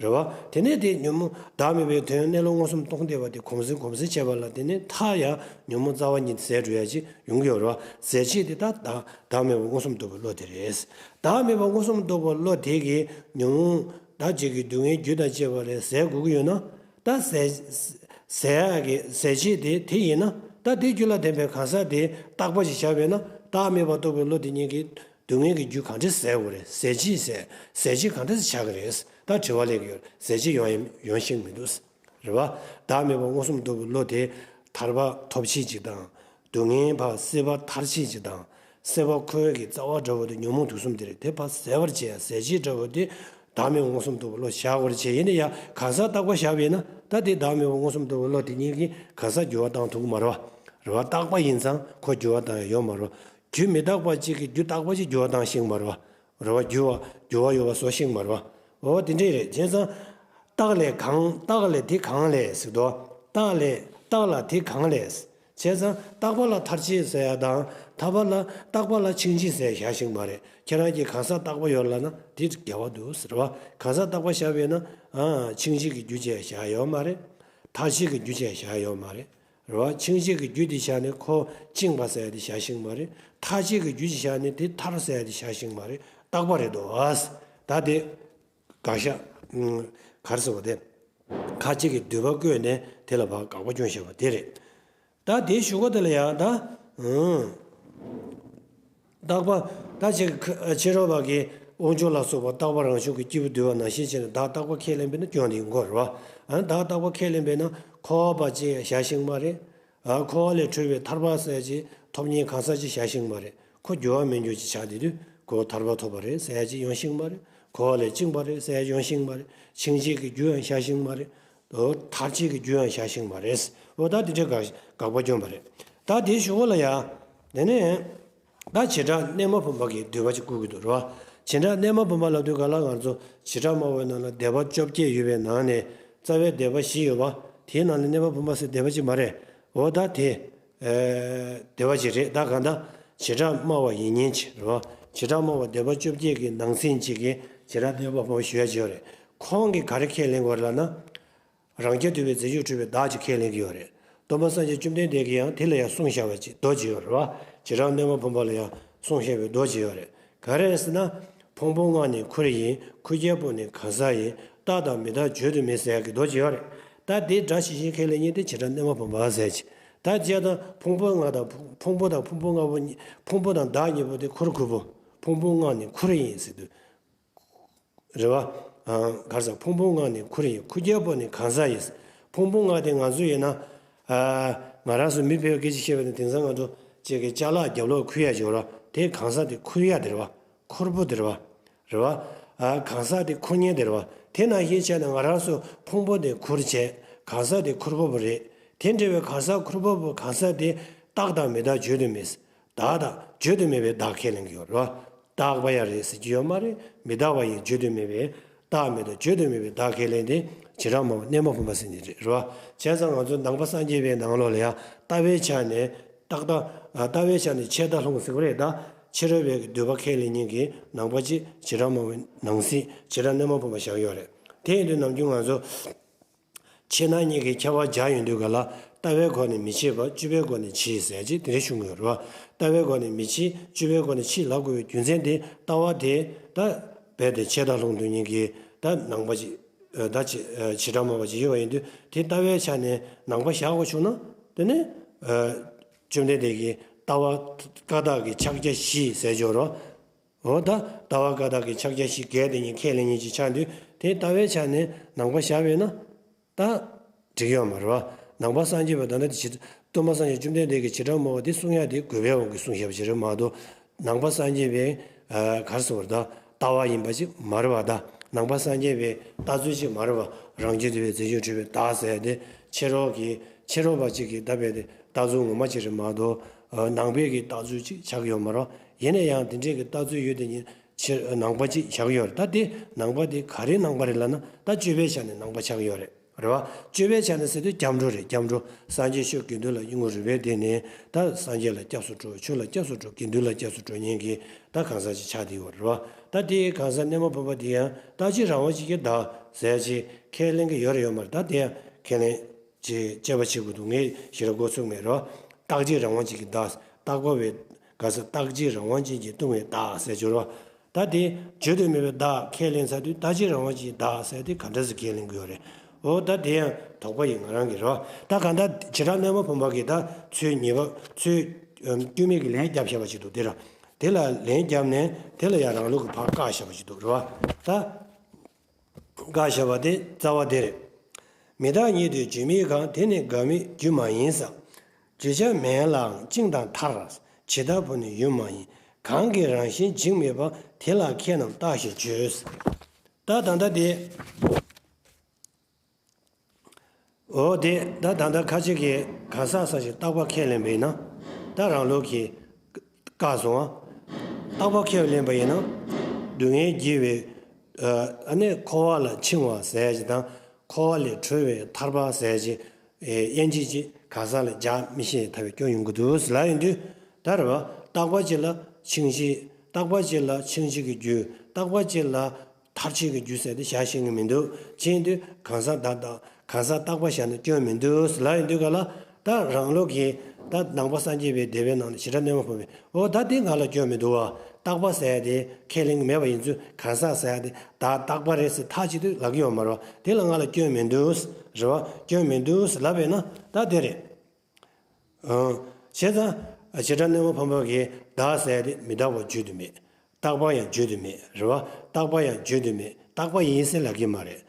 རེད་བ། དེ་ནས་དེ་ཉོན་མོངས། བདག་མེད་པའི་དོན་གནས་ལུགས་མངོན་སུམ་རྟོགས་བསྡད་པ་དེ་གོམས་གཟིགས་གོམས་གཟིགས་བྱས་པ་ལ། དེ་ནས་མཐར་ཡང་ཉོན་མོངས་རྩ་བ་ཉིད་དུ་ཟད་འགྲོ་ཡ་ཅིག་ཡོང་གི་ཡོད་རེད་བ། ཟད་བྱེད་དེ་ད་བདག་བདག་མེད་པ་མངོན་སུམ་རྟོགས་པའི་བློ་དེ་རེད། བདག་མེད་པ་མངོན་སུམ་རྟོགས་པའི་བློ་དེ་གིས་ཉོན་མོངས་དག་ཅིག་གི་སྡུག་བསྔལ་རྒྱུ་དང་བཅས་པ་ལས་ཟད་དགོས་ཀྱི་ཡོད་ན། ད་ཟད། ཟད་ཡག་གི་ཟད་བྱེད་དེ་དེ་ཡིན་ན། ད་དེ་རྒྱུད་ལ་ལྡན་པའི་གང་ཟག་དེ་རྟག་པ་ཞིག་བཞག་པས་ན། བདག་མེད་པ་རྟོགས་པའི་བློ་དེ་ཉིད་ཀྱིས་སྡུག་བསྔལ་གྱི་རྒྱུ་གང་འདྲ་ཟད་དགོས་རེད། ཟད་བྱེད་ཟད། ཟད་བྱེད་གང་འདྲ་ཆགས་ཀྱི་རེད། ད་དྲི་བ་སླེབས་ཀྱི་ཡོད་རེད། ཟད་བྱེད་ཡོང་ཡ། ཡོང་ཤེས་མི་འདུག་རེད་བ། བདག་མེད་པ་མངོན་སུམ་རྟོགས་པའི་བློ་དེ་ཐར་པ་ཐོབ་བྱེད་ཅིག་དང་། སྡུག་བསྔལ་ཕར་སེལ་བ་ཐར་བྱེད་ཅིག་དང་། སེལ་བ་ཁོ་ཡོད་ཀྱི་རྩ་བ་འདྲ་བོ་དེ་ཉོན་མོངས་དུག་གསུམ་དེ་རེད། དེ་ཕར་ཟད་པར་བྱེད་ཡ་ཟད་བྱེད་འདྲ་བོ་དེ་བདག་མེད་པ་མངོན་སུམ་རྟོགས་པའི་བློ་བཞག་དགོས་རེད་བྱས། ཡིན་ན་ཡང་གང་ཟག་རྟག་པ་བཞག་པ་ཡིན་ན། ད་དེ་བདག་མེད་པ་མངོན་སུམ་རྟོགས་པའི་བློ་དེ་ཉིད་ཀྱིས་གང་ཟག་འགྱུར་བ་བཏང་ཐུབ་ཀྱི་མ་རེད་བ། རེད་བ། རྟག་པ་ཡིན་ཙང་ཁོ་འགྱུར་བ་བཏང་ཡ་ཡོད་མ་རེད་བ། རྒྱུ་མི་རྟག་པ་གཅིག་གིས་རྒྱུ་རྟག་པ་ཅིག་འགྱུར་བ་བཏང་ཤེས་ཀྱི་མ་རེད་བ། རེད་བ། འགྱུར་བ། འགྱུར་བ་ཡོད་པ་བཟོ་ཤེས་ཀྱི་མ་རེད་བ། འོ་དེ་འདྲས་རེད། བྱས་ཙང་། རྟགས་ལས་གང་། རྟགས་ལས་དེ་གང་ལས་ཟེར་དོ། རྟགས་ལས། རྟགས་ལ་དེ་གང་ལས། བྱས་ཙང་རྟག་པ་ལ་ཐར་བྱེད་ཟེར་ཡ་དང་། ཐར་པ་ལ། རྟག་པ་ལ་འཆིང་བྱེད་ཟེར་བཞག་ཤེས་ཀྱི་མ་རེད། ཁྱེད་རང་གིས་གང་ཟག་རྟག་པ་ཡོད་ལབ་ན་དེ་འགལ་བ་འདུག་ཟེར་བ། གང་ཟག་རྟག་པ་བཞག་པས་ན། ཨ། འཆིང་བྱེད་ཀྱི་རྒྱུ་བྱས་བཞག་ཡོད་མ་རེད། ཐར་བྱེད་ཀྱི་རྒྱུ་བྱས་བཞག་ཡོད་མ་རེད། རེད་བ། འཆིང་བྱེད་ཀྱི་རྒྱུ་དེ་བཞག་ནས་ཁོ་བཅིངས་པ་ཟེར་ཡ་དེ་བཞག་ཤེས་ཀྱི་མ་རེད། ཐར་བྱེད་ཀྱི་རྒྱུ་ཅིག་བཞག་ནས་དེ་ཐར་ཟེར་ཡ་དེ་བཞག་ཤེས་ཀྱི་མ་རེད། རྟག་པ་རེད་དོ། ཨ། ད་དེ། དགག་བཞག་ག་རེ་ཟེར་བ་དེ། ཁ་ཅིག་གིས་འདུས་པ་བཀོད་ནས་དེ་ལ་ཕར་དགག་པ་སྐྱོན་བཞག་པ་དེ་རེད། ད་དེའི་གཞུག་གུ་དེ་ལ་ཡང་ད། ཨང་། རྟག་པ། ད་ཅིག་ཁ། ཕྱི་རོལ་པ་གིས་དབང་ཕྱུག་ལ་སོགས་པ་རྟག་པ་རང་བྱུང་གི་སྐྱེས་བུ་འདུལ་བ་ནང་བཞིན་བྱས་ནས་བདག་རྟག་པ་ཁས་ལེན་པས་ན་སྐྱོན་དེ་ཡིན་དགོས་རེད་བ། ཨ། བདག་རྟག་པ་ཁས་ལེན་པས་ན་འཁོར་བ་ཅིག་བཞག་ཤེས་ཀྱི་མ་རེད། ཨ། འཁོར་བ་ལས་གྲོལ་བའི་ཐར་པ་ཟེར་ཅིག་ཐོབ་ཉེན་གང་ཟག་ཅིག་བཞག་ཤེས་ཀྱི་མ་རེད། ཁོ་འགྱུར་བ་མེད་འགྱུར་ཅིག་ཆགས་བསྡད་དུས་ཁོ་ཐར་པ་ཐོབ་པ་རེད་ཟེར་ཡ་ཅིག་ཡོང་ཤེས་ཀྱི་མ་རེད། འཁོར་བ་ལས་བཅིངས་པ་རེད་ཟེར་ཡ་ཅིག་ཡོང་ཤེས་ཀྱི་མ་རེད། འཆིང་བྱེད་ཀྱི་རྒྱུ་ཡང་བཞག་ཤེས་ཀྱི་མ་རེད། དོ། ཐར་བྱེད་ཀྱི་རྒྱུ་ཡང་བཞག་ཤེས་ཀྱི་མ་རེད། འོ་ད་དེ་འདྲའི་དགག་དགག་པ་སྐྱོན་པ་རེད། ད་དེའི་གཞུག་གུ་ལ་ཡ། དེ་ནས། ད་བྱེ་བྲག་གནས་མ་བུམ་པ་གི་འདུལ་བ་ཅིག་བསྐུར་གྱི་འདུག་རེད་བ། བྱེ་བྲག་གནས་མ་བུམ་པ་ལབ་དུས་ག་ལ་ང་ཚོ་བྱེ་བྲག་སྨྲ་བའི་ནང་ལ་སྡེ་པ་བཅོ་བརྒྱད་ཡོད་པའི་ནང་ནས་རྩ་བའི་སྡེ་པ་བཞི་ཡོད་པ། དེའི་ནང་ནས་གནས་མ་བུམ་པ་ཟེར་སྡེ་པ་ཅིག་མ་རེད། འོ་ད་དེ། ཨེ། སྡེ་པ་ཅིག་རེད། ད་གང་ལྟར་བྱེ་བྲག་སྨྲ་བ་ཡིན་ཉེན་ཅིག་རེད་བ། བྱེ་བྲག་སྨྲ་བ་སྡེ་པ་བཅོ་བརྒྱད་ཀྱི་ནང་ཚན་གཅིག་གིས་བྱེ་བྲག་གནས་མ་བུམ་པ་ཞུ་ཡ་ཅིག་ཡོད་རེད། ཁོང་གིས་ག་རེ་ཁས་ལེན་དགོས་རེད་ལབ་ན། རང་རྐྱ་ཐུབ་པའི་རྫས་འཇུག་གྲུབ་པའི་བདག་ཅེས་ཁས་ལེན་གྱི་ཡོད་རེད། སྟོན་པ་སངས་རྒྱས་བཅོམ་ལྡན་འདས་ཀྱིས་ཡང་དེ་ལ་ཡང་གསུངས་བཞག་པ་ཅིག་མདོ་ཅིག་ཡོད་རེད་བ། བྱེ་བྲག་སྣོན་པ་སྤོང་པ་ལ་ཡང་གསུངས་བཞག་པའི་མདོ་ཅིག་ཡོད་རེད། ག་རེ་རེད་ཟེར་ན། ཕུང་པོ་ལྔ་ནི་ཁུར་ཡིན། ཁུར་ཁྱེར་པོ་ནི་གང་ཟག་ཡིན། རྟག་དང་མི་རྟག་བརྗོད་དུ་མེད་ཟེར་ཡག་གི་མདོ་ཅིག་ཡོད་རེད། ད་དེ་སྒྲ་ཇི་བཞིན་ཁས་ལེན་མཁན་དེ་བྱེ་བྲག་སྣོན་པ་སྤོང་པ་ཟེར་ཅིག་ད་བྱས་ཙང་ཕུང་པོ་ལྔ་དང་ཕུང་པོ་དང་ཕུང་པོ་ལྔ་པོ་གཉིས། ཕུང་པོ་དང་བདག་གཉིས་པོ་དེ་ཁུར་ཁུར་པོ། ཕུང་པོ་ལྔ་ནི་ཁུར་ཡིན་ཟེར་དུས། རེད་བ། ཨ། ག་རེ་ཟེར། ཕུང་པོ་ལྔ་ནི་ཁུར་ཡིན། ཁུར་ཁྱེར་པོ་ནི་གང་ཟག་ཡིན། ཕུང་པོ་ལྔ་དེ་ང་ཚོ་ཡིན་ན། ཨ། ང་རང་ཚོ་མི་ཕལ་པའི་སྐད་ཆ་བཤད་པ་ནི་དེང་སང་ང་ཚོ་ཅིག་གི་ཅ་ལག་རྒྱབ་ལོགས་ཁུར་ཡག་ཅིག་ཡོད་རེད་བ། དེ་གང་ཟག་དེ་ཁུར་ཡག་དེ་རེད་བ། ཁུར་པོ་དེ་རེད་བ། རེད་བ། ཨ། གང་ཟག་དེ་ཁུར་མཁན་དེ་རེད་བ། དེ་ནང་བཞིན་བྱས་ནས་ང་རང་ཚོ་ཕུང་པོ་དེ་ཁུར་བྱས། གང་ཟག་དེ་ཁུར་པོ་པོ་རེད། དེ་འདྲ་བའི་གང་ཟག་ཁུར་པོ་པོ་གང་ཟག་དེ་རྟག་དང་མི་རྟག་བརྗོད་དུ་མེད། བདག་དང་བརྗོད་དུ་མེད་པའི་བདག་ཁས་ལེན་གྱི་ཡོད་རེད་བ། རྟག་པ་ཡང་རེད་ཟེར་གྱི་ཡོད་མ་རེད། མི་རྟག་པ་ཡིན་བརྗོད་དུ་མེད་པའི། རྟག་མི་རྟག་བརྗོད་དུ་མེད་པའི་བདག་ཁས་ལེན་དེ་བྱེ་བྲག་སྨྲ་བའི་སྣོན་པ་སྤོང་པ་ཟེར་ནི་རེད་རེད་བ། བྱས་ཙང་ང་ཚོ་ནང་པ་སངས་རྒྱས་པའི་ནང་ལོགས་ལ་ཡང་ལྟ་བའི་ཆ་ནས་རྟག་ལྟ། ལྟ་བའི་ཆ་ནས་ཆད་ལྟ་ལྷུང་ཟེར་བ་རེད་ད། ཕྱི་རོལ་པའི་འདོད་པ་ཁས་ལེན་མཁན་གྱི་ནང་པ་ཅིག་བྱེ་བྲག་སྨྲ་བའི་ནང་གསེས་བྱེ་བྲག་སྣོན་པ་སྤོང་པ་བཞག་ཡོད་རེད། དེ་ཡིན་དུས་ནམ་རྒྱུན་ང་ཚོ། ཕྱི་ནང་གཉིས་ཀྱི་ཁྱད་པར་སྦྱར་ཡོང་དུས་ག་ལ་ལྟ་བའི་སྒོ་ནས་མི་བྱེད་པ་སྤྱོད་པའི་སྒོ་ནས་བྱེད་ཟེར་ཅིག་དེ་འདྲ་གསུང་གི་ཡོད་རེད་བ། ལྟ་བའི་སྒོ་ནས་མི་བྱེད་སྤྱོད་པའི་སྒོ་ནས་བྱེད་ལབ་དགོས་པའི་རྒྱུ་མཚན་དེ་ལྟ་བ་དེ་ད་རྦད་དེ་ཆད་ལྟ་ལྷུང་དུས་ཉིད་ཀྱི་ད་ནང་པ་ཅིག་ད་བྱེ་བྲག་སྨྲ་བ་ཅིག་ཡོད་པ་ཡིན་དུས་དེ་ལྟ་བའི་ཆ་ནས་ནང་པ་བཞག་དགོས་བྱུང་ན་དེ་ནི་བཅོམ་ལྡན་འདས་ཀྱིས་ལྟ་བ་ཀ་དག་གི་ཕྱག་རྒྱ་བཞི་ཟེར་ཅིག་ཡོད་རེད་བ། འོ་ད་ལྟ་བ་ཀ་དག་གི་ཕྱག་རྒྱ་བཞི་གལ་ཏེ་ཉིད་ཁས་ལེན་མཁན་ཅིག་ཆགས་དུས་དེ་ལྟ་བའི་ཆ་ནས་ནང་པ་བཞག་པས་ན་ད་འགྲིག་ཡོད་མ་རེད་བ། ནང་པ་སངས་རྒྱས་པ་ད་ལྟ་དེ་ཇི་སྟོན་པ་སངས་རྒྱས་བཅོམ་ལྡན་འདས་ཀྱིས་བྱེ་བྲག་སྨྲ་བ་དེ་གསུང་ཡག་དེ་དགོས་པའི་དབང་གིས་གསུངས་བཞག་པ་ཞིག་རེད་མ་གཏོགས་ནང་པ་སངས་རྒྱས་པའི་ག་རེ་ཟེར་བ་རེད་ད། ལྟ་བ་ཡིན་པ་ཅིག་མ་རེད་བ་ད། ནང་པ་སངས་རྒྱས་པའི་ལྟ་ཚུལ་ཅིག་མ་རེད་བ། རང་རྐྱ་ཐུབ་པའི་རྫས་འཇུག་གྲུབ་པའི་བདག་ཟེར་དེ་ཕྱི་རོལ་གྱི་ཕྱི་རོལ་པ་ཅིག་གིས་ལྟ་བའི་དེ་ལྟ་ཚུལ་ངོ་མ་ཅིག་རེད་མ་གཏོགས་ནང་པའི་གི་ལྟ་ཚུལ་ཅིག་ཆགས་ཀྱི་ཡོད་མ་རེད། ཡིན་ན་ཡང་དེ་འདྲའི་གི་ལྟ་ཚུལ་ཡོད་དེ་ཉིད་ཕྱིར་ནང་པ་ཅིག་བཞག་ཡོད་རེད། ད་དེ་ནང་པ་དེ་ག་རེ་ནང་པ་རེད་ལབ་ན་ད་སྤྱོད་པའི་ཆ་ནས་ནང་པ་ཆགས་ཡོད་རེད། རེད་བ། སྤྱོད་པའི་ཆ་ནས་ཟེར་དུས་སྐྱབས་འགྲོ་རེད། སྐྱབས་འགྲོ། སངས་རྒྱས་ཆོས་དགེ་འདུན་ལ་གཡུལ་ངོ་རོལ་པའི་སྡེ་ནས་ད་སངས་རྒྱས་ལ་སྐྱབས་སུ་འགྲོ། ཆོས་ལ་སྐྱབས་སུ་འགྲོ། དགེ་འདུན་ལ་སྐྱབས་སུ་འགྲོ་མཁན་གྱི་ད་གང་ཟག་ཅིག་ཆགས་བསྡད་ཡོད་རེད་བ། ད་དེའི་གང་ཟག་སྣོན་པ་སྤོང་པ་དེ་ཡང་རྟག་གཅིག་རང་དབང་ཅན་གྱི་བདག་ཟེར་ཅིག་ཁས་ལེན་གྱི་ཡོད་རེད་ཡོད་མ་རེད། ད་དེ་ཡང་ཁས་ལེན་ཅིག་དཔྱད་པ་བྱེད་དགོས་འདུག་ངས་ཞེ་དྲག་མགོ་ཚོད་མེད་རེད་བ། རྟག་གཅིག་རང་དབང་ཅན་གྱི་བདག་རྟག་པ་བའི་ག་ས་རྟག་གཅིག་རང་དབང་ཅན་གྱིས་སྟོང་བའི་བདག་ཟེར་གྱི་རེད་བ། ད་དེ་བརྗོད་དུ་མེད་པའི་བདག་ཁས་ལེན་ཚར་དུས་རྟག་གཅིག་རང་དབང་ཅན་གྱི་བདག་ཟེར་དེ་ག་འདྲ་ཟེར་ཁས་ལེན་གྱི་ཡོད་རེད། འོ་ད་དེ་ཡང་དོགས་པ་ཡིན་ང་རང་གི་རེད་བ། ད་གང་ལྟར་བྱེ་བྲག་སྣོན་པ་སྤོང་པ་གི་ད་ཚུལ་ཉེས་པ་ཚུལ་སྐྱོན་མེད་ཀྱི་ལན་བརྒྱབ་བཞག་པ་ཞིག་འདུག་དེ་ར། དེ་ལ་ལན་བརྒྱབ་ནས་དེ་ལ་ཡང་རང་ལུགས་ཀྱི་ཕར་བཀག་བཞག་པ་ཞིག་འདུག་རེད་བ། ད། བཀག་བཞག་པ་དེ་རྩ་བ་དེ་རེད། མི་རྟག་ཉིད་དུ་བརྗོད་མེད་གང་། དེ་ནི་འགག་མེད་རྒྱུ་མ་ཡིན་ཟེར། བརྗོད་བྱ་མེད་ལའང་བཅིངས་དང་མཐར། ཇི་ལྟ་བུ་ནི་ཡུལ་མ་ཡིན། གང་གིས་རང་བཞིན་འཇིག་མེད་པ། དེ་ལ་ཁྱེད་རྣམས་རྟག་ཞེས་བརྗོད། ད་ད་ལྟ་དེ། འོ་དེ་ད་ད་ལྟ་ཁ་ཅིག་གིས་གང་ཟག་ཟེར་ཞིག་རྟག་པ་ཁས་ལེན་པ་ཡིན་ན། ད་རང་ལུགས་ཀྱིས་བཀག་སོང་ང་། རྟག་པ་ཁས་ལེན་པ་ཡིན་ན། སྡུག་བསྔལ་བགྱིས་པའི་ཨ་ནི་འཁོར་བ་ལ་འཆིང་བ་ཟེར་ཞིག་དང་། འཁོར་བ་ལས་གྲོལ་བའི་ཐར་པ་ཟེར་ཞིག་དབྱེ་འབྱེད་ཅིག་གང་ཟག་ལ་རྒྱག་མི་ཤེས་ཐལ་བའི་སྐྱོན་ཡོང་གི་འདུག་ལབ་ཡོང་དུས། ད་རེད་བ། རྟག་པ་གཅིག་ལ་འཆིང་བྱེད། རྟག་པ་གཅིག་ལ་འཆིང་བྱེད་ཀྱི་རྒྱུ། རྟག་པ་གཅིག་ལ་མཐར་ཕྱིན་གྱི་རྒྱུ་ཟེར་ཏེ་བཞག་ཤེས་ཀྱི་མི་འདུག་ཅེས་དུས་གང་ཟག་བདག་དང་གང་ཟག་རྟག་པ་བཞག་ན་སྐྱོན་མི་འདུག་ལབ་ཡོང་དུས་ག་ལ། ད་རང་ལུགས་ཀྱིས་ད་ནང་པ་སངས་རྒྱས་པའི་སྡེ་པའི་ནང་ནས་བྱེ་བྲག་སྣོན་པ་སྤོང་བས། འོ་ད་དེ་ང་ལ་སྐྱོན་མི་འདུག་བ། རྟག་པ་ཟེར་ཡ་དེ་ཁས་ལེན་གྱི་མེད་པ་ཡིན་ཚུལ། གང་ཟག་ཟེར་ཡ་དེ་བདག་རྟག་པ་རེད་ཟེར་ཐག་ཆོད་དུས་ལབ་ཀྱི་ཡོད་མ་རེད་བ། དེ་ལ་ང་ལ་སྐྱོན་མི་འདུག་རེད་བ། སྐྱོན་མི་འདུག་ལབ་པས་ན་ད་དེ་རེད། བྱས་ཙང་བྱེ་བྲག་སྣོན་པ་སྤོང་པ་གིས་བདག་ཟེར་ཡ་དེ་མི་རྟག་པ་བརྗོད་དུ་མེད། རྟག་པ་ཡང་བརྗོད་དུ་མེད་རེད་བ། རྟག་པ་ཡང་བརྗོད་དུ་མེད། རྟག་པ་ཡིན་ཟེར་ལབ་ཀྱི་མ་རེད།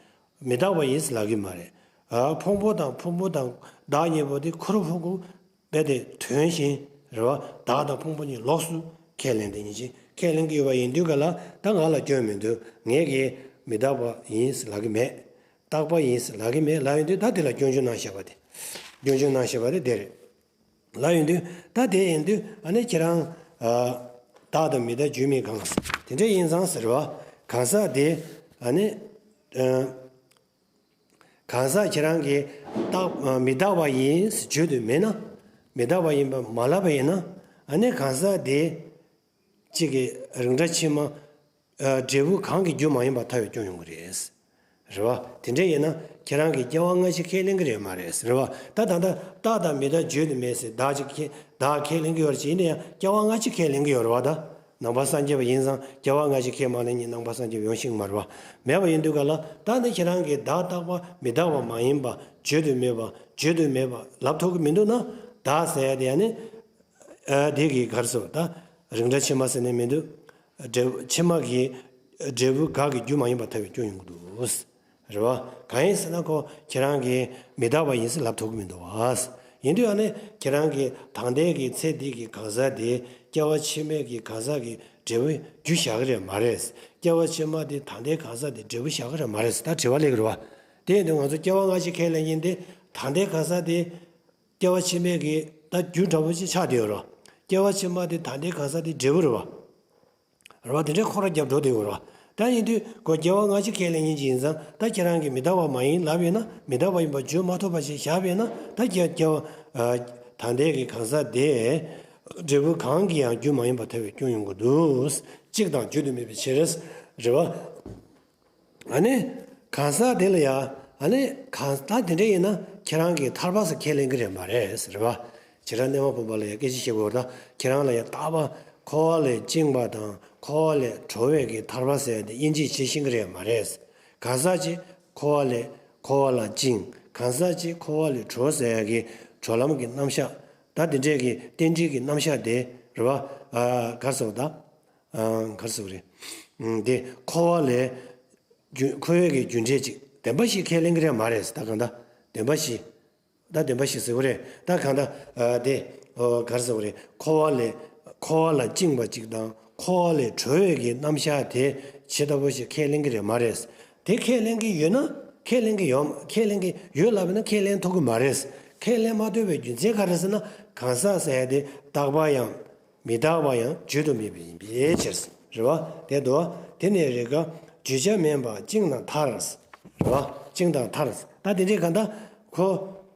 མི་རྟག་པ་ཡིན་ཟེར་ལབ་ཀྱི་མ་རེད། ཕུང་པོ་དང་ཕུང་པོ་དང་བདག་གཉིས་པོ་དེ་ཁུར་ཕུར་ཁུར་རྦད་དེ་དོན་བཞིན་རེད་བ། བདག་དང་ཕུང་པོ་གཉིས་ལོགས་སུ་ཁས་ལེན་དེ་ཉིད་ཅིག་ཁས་ལེན་གྱི་ཡོད་པ་ཡིན་དུས་ག་ལ་ད་ང་ལ་སྐྱོན་མི་འདུག་ངས་ཀྱིས་མི་རྟག་པ་ཡིན་ཟེར་ལབ་ཀྱི་མེད། རྟག་པ་ཡིན་ཟེར་ལབ་ཀྱི་མེད་ལབ་ཡོང་དུས་ད་དེ་ལ་སྐྱོན་བརྗོད་གནང་བཞག་པ་དེ། སྐྱོན་བརྗོད་གནང་བཞག་པ་དེ་དེ་རེད། ལབ་ཡོང་དུས་ད་དེ་ཡིན་དུས་ཨ་ནི་ཁྱེད་རང་ཨ་རྟག་དང་མི་རྟག་བརྗོད་མེད་གང་། དེ་འདྲ་ཡིན་ཙང་ཟེར་བ། གང་ཟག་དེ་ཨ་ནི་ཨ་གང་ཟག་ཁྱེད་རང་གིས་རྟག་ཨ་མི་རྟག་པ་ཡིན་ཟེར་བརྗོད་དུ་མེད་ན། མི་རྟག་པ་ཡིན་པ་མ་ལབ་པ་ཡིན་ན། ཨ་ནི་གང་ཟག་དེ་གཅིག་གི་རིགས་འདྲ་ཕྱི་མ་ཨ་འབྲས་བུ་གང་གི་རྒྱུ་མ་ཡིན་པར་ཐལ་བའི་སྐྱོན་ཡོང་གི་རེད། རེད་བ། དེ་འདྲ་ཡིན་ན་ཁྱེད་རང་གིས་སྐྱེ་བ་སྔ་ཕྱི་ཁས་ལེན་གྱི་རེད་མ་རེད། རེད་བ། ད་ད་ལྟ་རྟག་དང་མི་རྟག་བརྗོད་དུ་མེད་ཟེར་བདག་ཅིག་ཁས་བདག་ཁས་ལེན་གྱི་ཡོད་རེད་ཅེས། ཡིན་ན་ཡང་སྐྱེ་བ་སྔ་ཕྱི་ཁས་ལེན་གྱི་ཡོད་རེད་བ། ད་ནང་པ་སངས་རྒྱས་པ་ཡིན་ཙང་སྐྱེ་བ་སྔ་ཕྱི་ཁས་མ་ལེན་མཁན་ནང་པ་སངས་རྒྱས་པ་ཡོང་ཤེས་ཀྱི་མ་རེད་བ། མེད་པ་ཡིན་དུས་ག་ལ་ད་ནི་ཁྱེད་རང་གིས་བདག་རྟག་པ་མི་རྟག་པ་མ་ཡིན་པ་བརྗོད་དུ་མེད་པ་བརྗོད་དུ་མེད་པ་ལབ་ཐུབ་ཀྱི་མི་འདུག་ན། བདག་ཟེར་ཡ་དེ་ཡང་ནི། ཨ་དེ་གི་ག་རེ་ཟེར་ད། རིགས་འདྲ་ཕྱི་མ་ཟེར་ནས་མི་འདུག་འབྲས་བུ་ཕྱི་མ་གི་འབྲས་བུ་དགག་གི་རྒྱུ་མ་ཡིན་པར་ཐལ་བའི་སྐྱོན་ཡོང་གི་འདུག་རེད་བ། གང་ཡིན་ཟེར་ན་ཁོ་ཁྱེད་རང་གིས་མི་རྟག་པ་ཡིན་ཟེར་ལབ་ཐུབ་ཀྱི་མི་འདུག་བ། ཡིན་དུས་ཨ་ནི་ཁྱེད་རང་གིས་ད་ལྟའི་གི་ཚེ་འདི་གི་གང་ཟག་དེ་སྐྱེ་བ་ཕྱི་མའི་གི་གང་ཟག་གི་འབྲས་བུ་རྒྱུ་བཞག་གི་རེད་མ་རེད། སྐྱེ་བ་ཕྱི་མ་དེ་ད་ལྟའི་གང་ཟག་དེ་འབྲས་བུ་བཞག་གི་རེད་མ་རེད་ཟེར་ད་དྲི་བ་སླེབས་ཀྱི་རེད་བ། དེ་ཡིན་དུས་ང་ཚོ་སྐྱེ་བ་སྔ་ཕྱི་ཁས་ལེན་མཁན་དེ་ད་ལྟའི་གང་ཟག་དེ། སྐྱེ་བ་ཕྱི་མའི་གི་ད་རྒྱུ་འདྲ་པོ་ཅིག་ཆགས་བསྡད་ཡོད་རེད། སྐྱེ་བ་ཕྱི་མ་དེ་ད་ལྟའི་གང་ཟག་དེ་འབྲས་བུ་རེད་བ། རེད་བ། དེ་འདྲའི་ཁོ་ར་རྒྱབ་འགྲོ་བསྡད་ཡོད་རེད་བ། ད་ཡིན་དུས་ཁོ་སྐྱེ་བ་སྔ་ཕྱི་ཁས་ལེན་མཁན་ཅིག་ཡིན་ཙང་ད་ཁྱེད་རང་གིས་མི་རྟག་པ་མ་ཡིན་ལབ་ཡོད་ན་མི་རྟག་པ་ཡིན་པ་བརྗོད་མ་ཐུབ་པ་ཞིག་བཞག་པ་ཡིན་ན་ད་སྐྱེ་སྐྱེ་བ་ད་ལྟའི་གི་གང་ཟག་དེ་འབྲས་བུ་གང་གི་ཡང་རྒྱུ་མ་ཡིན་པར་ཐལ་བའི་སྐྱོན་ཡོང་གི་འདུག་གཅིག་དང་བརྗོད་དུ་མེད་པའི་ཕྱིར། རེད་བ། ཨ་ནི། གང་ཟག་དེ་ལ་ཡ། ཨ་ནི། གང་ཟག་དེ་འདྲ་ཡིན་ན་ཁྱེད་རང་གིས་ཐར་པ་ཟེར་ཁས་ལེན་གྱི་རེད་མ་རེད། རེད་བ། བྱེ་བྲག་གནས་མ་བུམ་པ་ལ་ཡ་སྐད་ཆ་བཤད་དགོས་ད་ཁྱེད་རང་ལ་ཡ་རྟག་པ་འཁོར་བ་ལས་བཅིངས་པ་དང་འཁོར་བ་ལས་གྲོལ་བའི་གི་ཐར་པ་ཟེར་དེ་དབྱེ་འབྱེད་བྱེད་ཤེས་ཀྱི་རེད་མ་རེད། གང་ཟག་ཅིག་འཁོར་བ་ལས་འཁོར་བ་ལ་བཅིངས། གང་ཟག་ཅིག་འཁོར་བ་ལས་གྲོལ་ཟེར་ཡ་གི་གྲོལ་ལམ་གྱི་རྣམ་གཞག་ད་དེ་འདྲས་ཀྱི་རྟེན་འབྲེལ་གྱི་རྣམ་གཞག་དེ་རེད་བ། ཨ་ག་རེ་ཟེར་བ་ད། ཨ་ག་རེ་ཟེར་བ་རེད། ཨ་དེ་འཁོར་བ་ལས། རྒྱུ་འཁོར་བའི་གི་རྒྱུ་འབྲས་ཅིག་བདེན་པ་ཞིག་ཁས་ལེན་གྱི་རེད་མ་རེད་ད་གང་ལྟར་བདེན་པ་ཞིག་ད་བདེན་པ་ཞིག་ཟེར་བ་རེད་ད་གང་ལྟར་ཨ་དེ་ཨོ་ག་རེ་ཟེར་བ་རེད། འཁོར་བ་ལས་འཁོར་བ་ལ་བཅིངས་པ་ཅིག་དང་འཁོར་བ་ལས་གྲོལ་བའི་གི་རྣམ་གཞག་དེ་ཇི་ལྟ་བུ་ཞིག་ཁས་ལེན་གྱི་རེད་མ་རེད། དེ་ཁས་ལེན་གྱི་ཡོད་ན་ཁས་ལེན་གྱི་ཡོད་ཁས་ལེན་གྱི་ཡོད་ལབ་ན་ཁས་ལེན་ཐུབ་ཀྱི་མ་རེད། ཁས་ལེན་མ་ཐུབ་པའི་རྒྱུ་མཚན་ག་རེ་ཟེར་ན་གང་ཟག་ཟེར་ཡ་དེ་རྟག་པ་ཡང་། མི་རྟག་པ་ཡང་བརྗོད་དུ་མེད་པ་ཡིན་པའི་ཕྱིར། རེད་བ། དེ་དུ་དེ་ནི་རེས་འགའ་བརྗོད་བྱ་མིན་པ་བཅིངས་དང་ཐལ། རེད་བ། བཅིངས་དང་ཐལ། ད་དེ་འདྲའི་གང་ལྟར་ཁོ་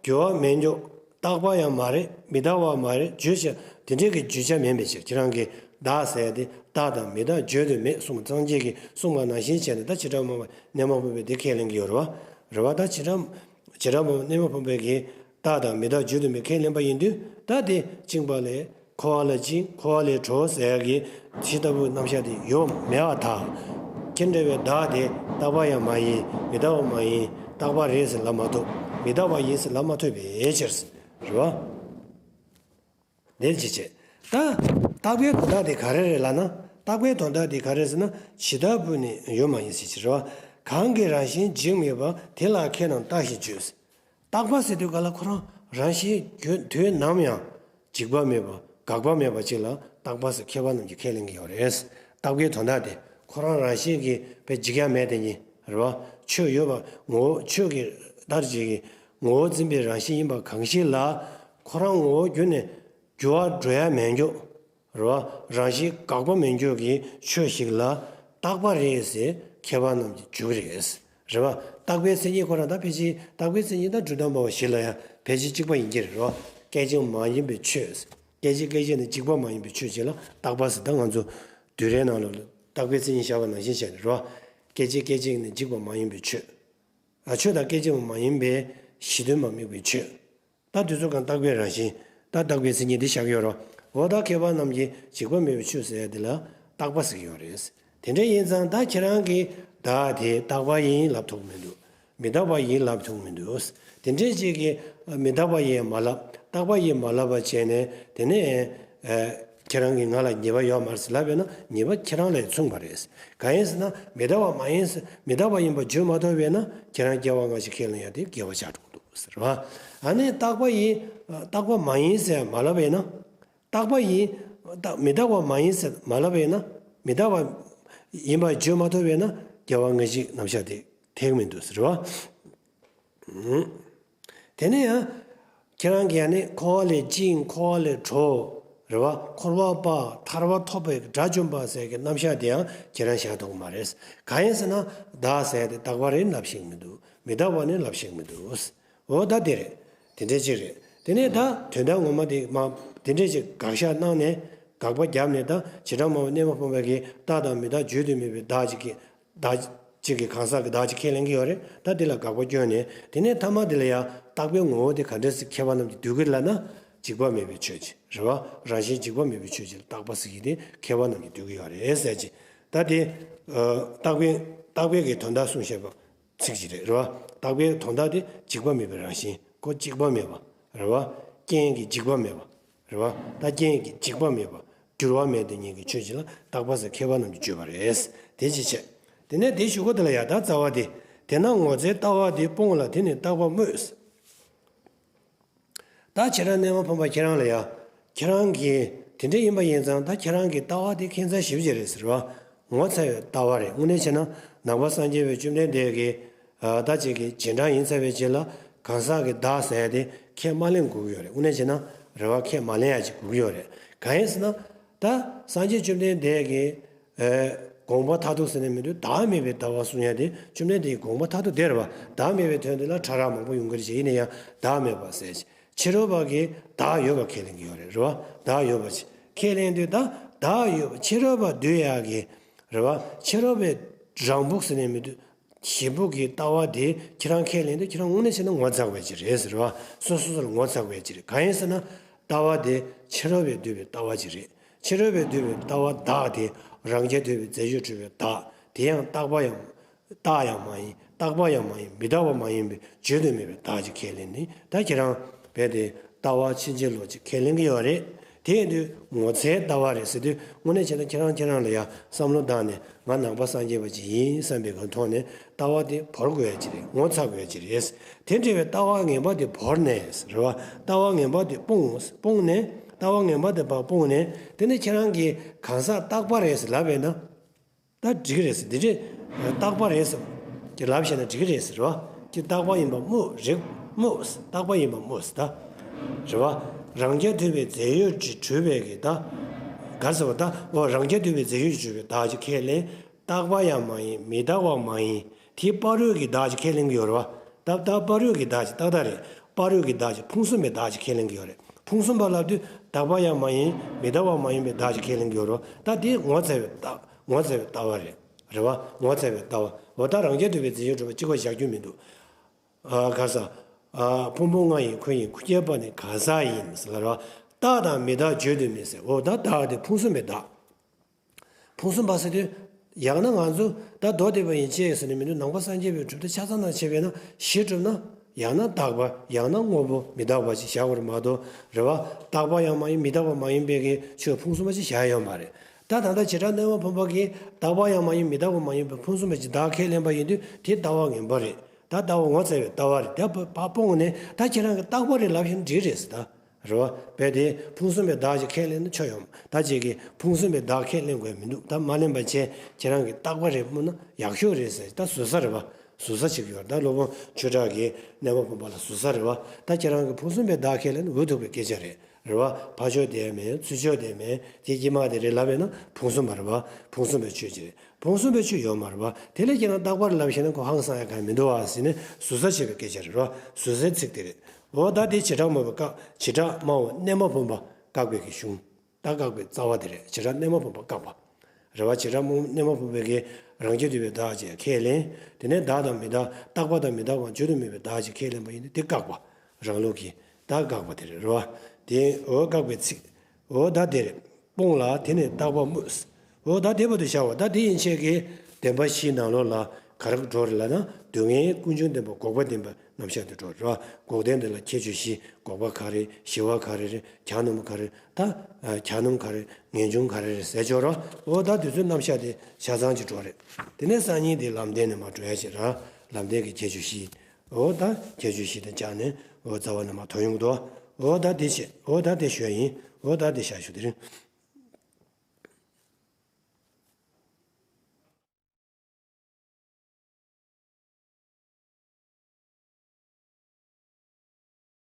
འགྱུར་བ་མེད་འགྱུར་རྟག་པ་ཡང་མ་རེད་མི་རྟག་པ་མ་རེད་བརྗོད་བྱ་དེ་འདྲའི་གི་བརྗོད་བྱ་མིན་པའི་ཕྱིར་ཁྱེད་རང་གིས་བདག་ཟེར་ཡ་དེ་རྟག་དང་མི་རྟག་བརྗོད་དུ་མེད་གསུངས་པ་སངས་རྒྱས་ཀྱིས་གསུངས་པ་ནང་བཞིན་བྱས་ནས་ད་བྱེ་བྲག་སྨྲ་བ་གནས་མ་བུམ་པས་དེ་ཁས་ལེན་གྱི་ཡོད་རེད་བ། རེད་བ། ད་བྱེ་བྲག་བྱེ་བྲག་སྨྲ་བ་གནས་མ་བུམ་པས་ཀྱིས་རྟག་དང་མི་རྟག་བརྗོད་དུ་མེད་ཁས་ལེན་པ་ཡིན་དུས་ད་དེ་བཅིངས་པ་ལས། འཁོར་བ་ལ་བཅིངས་འཁོར་བ་ལས་གྲོལ་ཟེར་ཡག་གི་ཇི་ལྟ་བུའི་རྣམ་གཞག་དེ་ཡོད་མེད་པར་ཐལ། ཁྱེད་འདྲ་བའི་བདག་དེ་རྟག་པ་ཡང་མ་ཡིན་མི་རྟག་པ་མ་ཡིན་རྟག་པ་རེད་ཟེར་ལབ་མ་ཐུབ་མི་རྟག་པ་ཡིན་ཟེར་ལབ་མ་ཐུབ་པའི་ཕྱིར། རེད་བ། དེ་ཅི་བྱེད། ད་རྟག་པའི་དོན་དག་དེ་ག་རེ་རེད་ལབ་ན་རྟག་པའི་དོན་དག་དེ་ག་རེ་ཟེར་ན་ཇི་ལྟ་བུ་ནི་ཡོད་མ་ཡིན་ཟེར་གྱི་རེད་བ། གང་གི་རང་བཞིན་འཇིག་མེད་པ་དེ་ལ་ཁྱེད་རྣམས་རྟག་ཞེས་བརྗོད། རྟག་པ་ཟེར་དུས་ག་ལ་ཁོ་རང་རང་བཞིན་རྒྱུན་དུས་ནམ་ཡང་འཇིག་པ་མེད་པ་འགག་པ་མེད་པ་ཅིག་ལ་རྟག་པ་ཟེར་མཁས་པ་རྣམས་ཀྱིས་ཁས་ལེན་གྱི་ཡོད་རེད། རྟག་པའི་དོན་དག་དེ་ཁོ་རང་རང་བཞིན་གྱིས་དཔེ་འཇིག་ཡ་མེད་དེ་ཉིད་རེད་བ། ཆོས་ཡོད་པ་ངོ་བོ་ཆོས་ཀྱི་ལྟར་བྱེད་ཀྱི་ངོ་བོ་འཛིན་པའི་རང་བཞིན་ཡིན་པ་གང་ཞིག་ལ་ཁོ་རང་ངོ་བོ་བརྒྱུད་ནས་འགྱུར་བ་འགྲོ་ཡ་མེད་འགྱུར། རེད་བ། རང་བཞིན་འགག་པ་མེད་འགྱུར་གྱི་ཆོས་ཤིག་ལ་རྟག་པ་རེད་ཟེར་མཁས་པ་རྣམས་ཀྱིས་བརྗོད་ཀྱི་རེད། རེད་བ། རྟག་པའི་མཚན་ཉིད་ཁོ་རང་ད་ཕལ་ཆེར་རྟག་པའི་མཚན་ཉིད་དང་སྒྲུབ་དང་སྨྲ་བ་བཞི་ལ་ཡང་ཕལ་ཆེར་གཅིག་པ་ཡིན་གྱི་རེད་བ། སྐད་ཅིག་མ་ཡིན་པའི་ཆོས། སྐད་ཅིག་སྐད་ཅིག་ནི་འཇིག་པ་མ་ཡིན་པའི་ཆོས་ཅིག་ལ་རྟག་པ་ཟེར་ད་ང་ཚོ་བསྡུས་གྲྭའི་ནང་ལ་རྟག་པའི་མཚན་ཉིད་བཞག་པ་ནང་བཞིན་བྱས་ནས་རེད་བ། སྐད་ཅིག་སྐད་ཅིག་ནི་འཇིག་པ་མ་ཡིན་པའི་ཆོས། ཨ་ཆོས་དང་སྐད་ཅིག་མ་ཡིན་པའི་གཞི་མཐུན་པ་དམིགས་པའི་ཆོས། ད་དུས་ཚོད་གང་རྟག་པའི་རང་བཞིན། ད་རྟག་པའི་མཚན་ཉིད་འདི་བཞག་ཡོད་རོ། འོ་ད་མཁས་པ་རྣམས་ཀྱིས་འཇིག་པ་མེད་པའི་ཆོས་ཟེར་ཡ་འདི་ལ་རྟག་པ་ཟེར་གྱི་ཡོད་རེད། དེ་འདྲ་ཡིན་ཙང་ད་ཁྱེད་རང་གིས་བདག་དེ་རྟག་པ་ཡིན་ལབ་ཐུབ་མི་འདུག་མི་རྟག་པ་ཡིན་ལབ་ཐུབ་མི་འདུག་དེ་འདྲའི་ཅིག་གིས་མི་རྟག་པ་ཡིན་མ་ལབ་རྟག་པ་ཡིན་མ་ལབ་པ་བྱས་ནས་དེ་ནས་ཁྱེད་རང་གིས་ང་ལ་ཉེས་པ་ཡོད་མ་རེད་ཟེར་ལབ་པས་ན་ཉེས་པ་ཁྱེད་རང་ལ་མཚུངས་པ་རེད། གང་ཡིན་ཟེར་ན་མི་རྟག་པ་མ་ཡིན་ཟེར་མི་རྟག་པ་ཡིན་པ་བརྗོད་མ་ཐུབ་པས་ན་ཁྱེད་རང་སྐྱེ་བ་སྔ་ཕྱི་ཁས་ལེན་ཡ་དེ་དགེ་བ་ཆགས་འགྲོ། ཟེར་བ། ཨ་ནི་རྟག་པ་ཡིན། རྟག་པ་མ་ཡིན་ཟེར་མ་ལབ་པས་ན། རྟག་པ་ཡིན། རྟག་མི་རྟག་པ་མ་ཡིན་ཟེར་མ་ལབ་པས་ན། མི་རྟག་པ་ཡིན་པ་བརྗོད་མ་ཐུབ་པས་ན་སྐྱེ་བ་སྔ་ཕྱི་རྣམ་གཞག་དེ་ཐེག་མི་འདུག་ཟེར་བ། དེ་ནས་ཡང་། ཁྱེད་རང་གིས་ཡང་ནི་འཁོར་བ་ལས་བཅིངས་འཁོར་བ་ལས་གྲོལ། རེད་བ། འཁོར་བ་པ་ཐར་པ་ཐོབ་པའི་དགྲ་བཅོམ་པ་ཟེར་གྱི་རྣམ་གཞག་དེ་ཡང་ཁྱེད་རང་བཞག་ཐུབ་ཀྱི་མ་རེད། གང་ཡིན་ཟེར་ན་བདག་ཟེར་དེ་རྟག་པ་རེད་ལབ་ཤེས་མི་འདུག་མི་རྟག་པ་ནི་ལབ་ཤེས་མི་འདུག་འོ་ད་དེ་རེད། དེ་འདྲའི་ཅིག་རེད། དེ་ནས་ད་དོན་དག་ངོ་མ་དེ་མ་དེ་འདྲའི་ཅིག་དགག་བཞག་གནང་ནས་དགག་པ་བརྒྱབ་ནས་ད་བྱེ་བྲག་སྨྲ་བ་གནས་མ་སྤངས་པའི་གི་རྟག་དང་མི་རྟག་བརྗོད་དུ་མེད་པའི་བདག་ཅིག་གི་བདག་ གཅིག་གིས་གང་ཟག་གི་བདག་ཅེས་ཁས་ལེན་གྱི་ཡོད་རེད། ད་འདི་ལ་དགག་པ་བསྐྱོན་ནས། དེ་ནས་ཐ་མ་འདི་ལ་ཡང་རྟག་པའི་ངོ་བོ་དེ་ག་འདྲ་སེ་མཁས་པ་རྣམས་ཀྱིས་འདོད་ཀྱི་ལབ་ན། འཇིག་པ་མེད་པའི་ཆོས་ཅན་རེད་བ། རང་བཞིན་འཇིག་པ་མེད་པའི་ཆོས་ཅན་ལ་རྟག་པ་ཟེར་གྱི་དེ་མཁས་པ་རྣམས་ཀྱིས་འདོད་ཀྱི་ཡོད་རེད་ཟེར་གྱི། ད་དེ་རྟག་པའི་རྟག་པའི་གི་དོན་དག་གསུངས་བཞག་པ་ཚིག་ཅིག་རེད་རེད་བ། རྟག་པའི་དོན་དག་དེ་འཇིག་པ་མེད་པའི་རང་བཞིན་ཁོ་གཅིག་པ་མེད་པ་རེད་བ། རྐྱེན་གྱིས་འཇིག་པ་མེད་པ་རེད་བ། ད་རྐྱེན་གྱིས་འཇིག་པ་མེད་པ་འགྱུར་བ་མེད་དེ་ཉིད་ཀྱི་ཆོས་ཅན་ལ་རྟག་པ་ཟེར་མཁས་པ་རྣམས་ཀྱིས་བརྗོད་པ་རེད། དེ་ཅི་བྱས། དེ་ནས་དེའི་གཞུག་གུ་དེ་ལ་ཡང་ད་རྩ་བ་དེ། དེས་ན་ངོ་ཚའི་ལྟ་བ་དེ་སྤོང་ལ་དེ་ནི་རྟག་པ་སྨོས། ད་བྱེ་བྲག་གནས་མ་ཕམ་པ་ཁྱེད་རང་ལ་ཡ། ཁྱེད་རང་གིས་དེ་འདྲ་ཡིན་པ་ཡིན་ཙང་ད་ཁྱེད་རང་གི་ལྟ་བ་དེ་ཁྱད་མཚར་ཞེ་པོ་ཅིག་རེད་ཟེར་བ། ངོ་ཚ་བའི་ལྟ་བ་རེད། དངོས་གནས་བྱས་ན་ནང་པ་སངས་རྒྱས་པའི་བཅོམ་ལྡན་འདས་ཀྱི་ད་ཅིག་གི་རྗེས་འབྲང་ཡིན་ཚར་བའི་རྗེས་ལ་གང་ཟག་གི་བདག་ཟེར་ཡ་དེ་ཁས་མ་ལེན་དགོས་ཀྱི་ཡོད་རེད། དངོས་གནས་བྱས་ན་རེད་བ། ཁས་མ་ལེན་ཡ་ཅིག་དགོས་ཀྱི་ཡོད་རེད། གང་ཡིན་ཟེར་ན། ད་སངས་རྒྱས་བཅོམ་ལྡན་འདས་ཀྱི་དགོངས་པ་མཐར་ཐུག་ཟེར་ནས་མི་འདུག་བདག་མེད་པའི་ལྟ་བ་གསུང་ཡ་དེ་བཅོམ་ལྡན་འདས་ཀྱི་དགོངས་པ་མཐར་ཐུག་དེ་རེད་བ། བདག་མེད་པའི་དོན་དེ་ལ་ཕྲ་རགས་མང་པོ་ཡོང་གི་རེད་ཅེས། ཡིན་ན་ཡང་བདག་མེད་པ་ཟེར་ཅིག་ཕྱི་རོལ་པ་གིས་བདག་ཡོད་པ་ཁས་ལེན་གྱི་ཡོད་རེད། རེད་བ། བདག་ཡོད་པ་ཅིག་ཁས་ལེན་དུས་ད་བདག་ཡོད་པ་ཕྱི་རོལ་པ་འདོད་ཡ་གི་རེད་བ། ཕྱི་རོལ་པའི་རང་ཕུགས་ཟེར་ནས་མི་འདུག་གཞན་ཕུགས་ཀྱི་ལྟ་བ་དེ་ཁྱེད་རང་ཁས་ལེན་དུས་ཁྱེད་རང་དངོས་གནས་བྱས་ན་ངོ་ཚ་དགོས་ཀྱི་རེད་ཟེར་བ། སོ་སོ་སོ་ལ་ངོ་ཚ་དགོས་ཀྱི་རེད། གང་ཡིན་ཟེར་ན། ལྟ་བ་དེ་ཕྱི་རོལ་པས་བསྡུས་པའི་ལྟ་བ་ཅིག་རེད། ཕྱི་རོལ་པས་བསྡུས་པའི་ལྟ་བ་བདག་དེ་རང་རྐྱ་ཐུབ་པའི་རྫས་ཡོད་གྲུབ་པའི་བདག་དེ་ཡང་རྟག་པ་ཡང་། རྟག་ཡང་མ་ཡིན། རྟག་པ་ཡང་མ་ཡིན། མི་རྟག་པ་མ་ཡིན་པའི་བརྗོད་དུ་མེད་པའི་བདག་ཅིག་ཁས་ལེན་ནི། ད་ཁྱེད་རང་རྦད་དེ་ལྟ་བ་ཕྱིན་ཅི་ལོག་ཅིག་ཁས་ལེན་གྱི་ཡོད་རེད། དེ་ཡིན་དུས་ངོ་ཚའི་ལྟ་བ་རེད་ཟེར་དུས་དངོས་གནས་བྱས་ན་ཁྱེད་རང་ཁྱེད་རང་ལ་ཡང་བསམ་བློ་བཏང་ནས། ང་ནང་པ་སངས་རྒྱས་པ་ཅིག་ཡིན་བསམ་པའི་གི་ཐོག་ནས་ལྟ་བ་དེ་བོར་དགོས་ཡ་ཅིག་རེད། ངོ་ཚ་དགོས་ཡ་ཅིག་རེད། དེ་འདྲ་བའི་ལྟ་བ་ངན་པ་དེ་བོར་ནས་རེད་བ། ལྟ་བ་ངན་པ་དེ་སྤོང་། སྤོང་ནས། ལྟ་བ་ངན་པ་དེ་ཕར་སྤོང་ནས། དེ་ནས་ཁྱེད་རང་གིས་གང་ཟག་རྟག་པ་རེད་ཟེར་ལབ་པས་ན། ད་འགྲིག་རེད་ཟེར། འདི་འདྲས་རྟག་པ་རེད་ཟེར་གྱི་ལབ་བྱས་ན་འགྲིག་གི་རེད་ཟེར་བ། ཀྱི་རྟག་པ་ཡིན་པ་སྨོས་རེད། སྨོས། རྟག་པ་ཡིན་པ་སྨོས་ཟེར་ད། རེད་བ། རང་རྐྱ་ཐུབ་པའི་རྫས་ཡོད་ཅིག་གྲུབ་པའི་གི་ད། ག་ཟེར་བ་ད། འོ་རང་རྐྱ་ཐུབ་པའི་རྫས་ཡོད་ཅིག་གྲུབ་པའི་བདག་ཅིག་ཁས་ལེན། རྟག་པ་ཡང་མ་ཡིན། མི་རྟག་པ་མ་ཡིན། དེ་བར་དོ་གི་བདག་ཅིག་ཁས་ལེན་གྱི་ཡོད་རེད་བ། ད་ད་བར་དོ་གི་བདག་ཅིག་ཏག་ཏག་རེད། བར་དོ་གི་བདག་ཅིག་ཕུང་གསུམ་པའི་བདག་ཅིག་ཁས་ལེན་གྱི་ཡོད་རེད། ཕུང་གསུམ་པ་ལབ་དུས་རྟག་པ་ཡང་མ་ཡིན། མི་རྟག་པ་མ་ཡིན་པའི་བདག་ཅིག་ཁས་ལེན་གྱི་ཡོད་རེད་བ། ད་དེ་ངོ་ཚ་བའི་ལྟ། ངོ་ཚ་བའི་ལྟ་བ་རེད། རེད་བ། ངོ་ཚ་བའི་ལྟ་བ། འོ་ད་རང་རྐྱ་ཐུབ་པའི་རྫས་ཡོད་གྲུབ་པ་གཅིག་པ་བཞག་རྒྱུ་མི་འདུག་ཨ་ག་ས། ཨ་ཕུང་པོ་ལྔ་ཡི་ཁུ་ཡི་ཁུ་སྐྱེས་པ་ནི་གང་ཟག་ཡིན་ཟེར་ལ་རེད་བ། རྟག་དང་མི་རྟག་བརྗོད་དུ་མེད་ཟེར། འོ་ད་བདག་དེ་ཕུང་གསུམ་པའི་བདག་ཕུང་གསུམ་པ་ཟེར་དུས། ཡང་ན་ང་ཚོ་ད་མདོ་སྡེ་པ་ཡིན་ཅེས་ཟེར་ནས་མི་འདུག་ནང་པ་སངས་རྒྱས་པའི་གྲུབ་མཐའ་ཆ་ཚང་ནང་བྱས་པས་ན། བཞི་གྲུབ་ན། ཡང་ན་རྟག་པ། ཡང་ན་དངོས་པོ་མི་རྟག་པ་ཅིག་བཞག་པར་མ་གཏོགས། རེད་བ། རྟག་པ་ཡང་མ་ཡིན། མི་རྟག་པ་མ་ཡིན་པའི་གི་ཆོས་ཕུང་གསུམ་པ་ཅིག་བཞག་ཡོད་མ་རེད། ད་ད་ལྟ་བྱེ་བྲག་གནས་མ་ཕམ་པ་གིས་རྟག་པ་ཡང་མ་ཡིན། མི་རྟག་པ་མ་ཡིན་པའི་ཕུང་གསུམ་པ་ཅིག་བདག་ཁས་ལེན་པ་ཡིན་དུས་དེ་ལྟ་བ་ངན་པ་རེད། ད་ལྟ་བ་ངོ་ཚ་བའི་ལྟ་བ་རེད། དེ་ཕར་སྤོང་ནས་ད་ཁྱེད་རང་གི་རྟག་པ་རེད་ལབ་བཞིན་འགྲིག་རེད་ཟེར་ད། རེད་བ། རྦད་དེ་ཕུང་གསུམ་པའི་བདག་ཅིག་ཁས་ལེན་ན་ཆོ་ཡོང་། ད་ཅིག་གིས་ཕུང་གསུམ་པའི་བདག་ཁས་ལེན་དགོས་མི་འདུག་ད་མ་ལེན་པ་བྱས་ཁྱེད་རང་གི་རྟག་པ་རེད་སྨོས་ན་ཡག་ཤོས་རེད་ཟེར། ད་ཟུར་ཟ་རེད་བ། ཟུར་ཟ་བྱེད་ཀྱི་ཡོད་རེད། ད་སློབ་དཔོན་ཆོས་གྲགས་ཀྱི་གནས་མ་ཕམ་པ་ལ་ཟུར་ཟ་རེད་བ། ད་ཁྱེད་རང་གི་ཕུང་གསུམ་པའི་བདག་ཁས་ལེན་ན་འུ་ཐུག་པའི་སྐད་ཆ་རེད། རེད་བ། ཕར་ཕྱོགས་དེ་མེད། ཚུར་ཕྱོགས་དེ་མེད། དེ་དཀྱིལ་མ་དེ་རེད་ལབ་པས་ན་ཕུང་གསུམ་པ་རེད་བ། ཕུང་གསུམ་པའི་ཆོས་ཅིག་རེད། ཕུང་གསུམ་པའི་ཆོས་ཡོད་མ་རེད་བ། དེ་ལས་ཁྱེད་རང་རྟག་པ་རེད་ལབ་བཞག་ན་ཁོ་ཧང་སང་ཡ་གང་ཡང་མི་འདུག་བ་ཟེར་ནས་ཟུར་ཟ་བྱེད་པའི་སྐད་ཆ་རེད་བ། ཟུར་ཟའི་ཚིག་དེ་རེད། འོ་ད་དེ་བྱེ་བྲག་སྨྲ་བའི་བཀག་བྱེ་བྲག་སྨྲ་བ་གནས་མ་ཕམ་པ་བཀག་པའི་གི་གཞུང་། ད་བཀག་པའི་རྩ་བ་དེ་རེད། བྱེ་བྲག་གནས་མ་ཕམ་པ་བཀག་པ། རེད་བ། བྱེ་བྲག་སྨྲ་གནས་མ་ཕམ་པའི་གི་རང་རྐྱ་ཐུབ་པའི་བདག་ཅེས་ཁས་ལེན། དེ་ནས་བདག་དང་མི་བདག་རྟག་པ་དང་མི་རྟག་པ་བརྗོད་དུ་མེད་པའི་བདག་ཅེས་ཁས་ལེན་པ་ཡིན་ན་དེ་བཀག་པ། རང་ལུགས་ཀྱི་ད་བཀག་པ་དེ་རེད། རེད་བ། དེ་འོ་བཀག་པའི་ཚིག་འོ་ད་དེ་རེད། སྤོང་ལ་དེ་ནི་རྟག་པ་སྨོས། འོ་ད་དེ་བར་དུ་བཞག་པ། ད་དེ་ཡན་ཆད་ཀྱི་བདེན་པ་བཞིའི་ནང་ལོགས་ལ་ག་རེ་འགྲོ་རེད་ལབ་ན། སྡུག་བསྔལ་ཀུན་འབྱུང་བདེན་པ་འགོག་པ་བདེན་པ་རྣམ་གཞག་དེ་འགྲོ་རེད་བ། འགོག་བདེན་དེ་ལ་ཁྱད་ཆོས་བཞི། འགོག་པ་ག་རེ། ཞི་བ་ག་རེ་རེད། གྱ་ནོམ་ག་རེ། ད་གྱ་ནོམ་ག་རེ། ངེས་འབྱུང་ག་རེ་རེད་ཟེར་ཆོག་རོ། འོ་ད་དེ་ཚོའི་རྣམ་གཞག་དེ་ཆ་ཚང་ཅིག་འགྲོ་རེད། དེ་ནས་སང་ཉིན་དེ་ལམ་བདེན་ནས་མར་འགྲོ་ཡ་ཅིག་ར། ལམ་བདེན་གྱི་ཁྱད་ཆོས་བཞི། འོ་ད་ཁྱད་ཆོས་བཞི་དེ་སྦྱངས་ནས་འོ་རྩ་བ་ནས་མར་དོ་ཡོང་གི་འདུག་འོ་ད་དེ་བྱས། འོ་ད་དེ་ཞུ་ཡ་ཡིན། འོ་ད་དེ་བཞག་ཞུ་དེ་རིང་།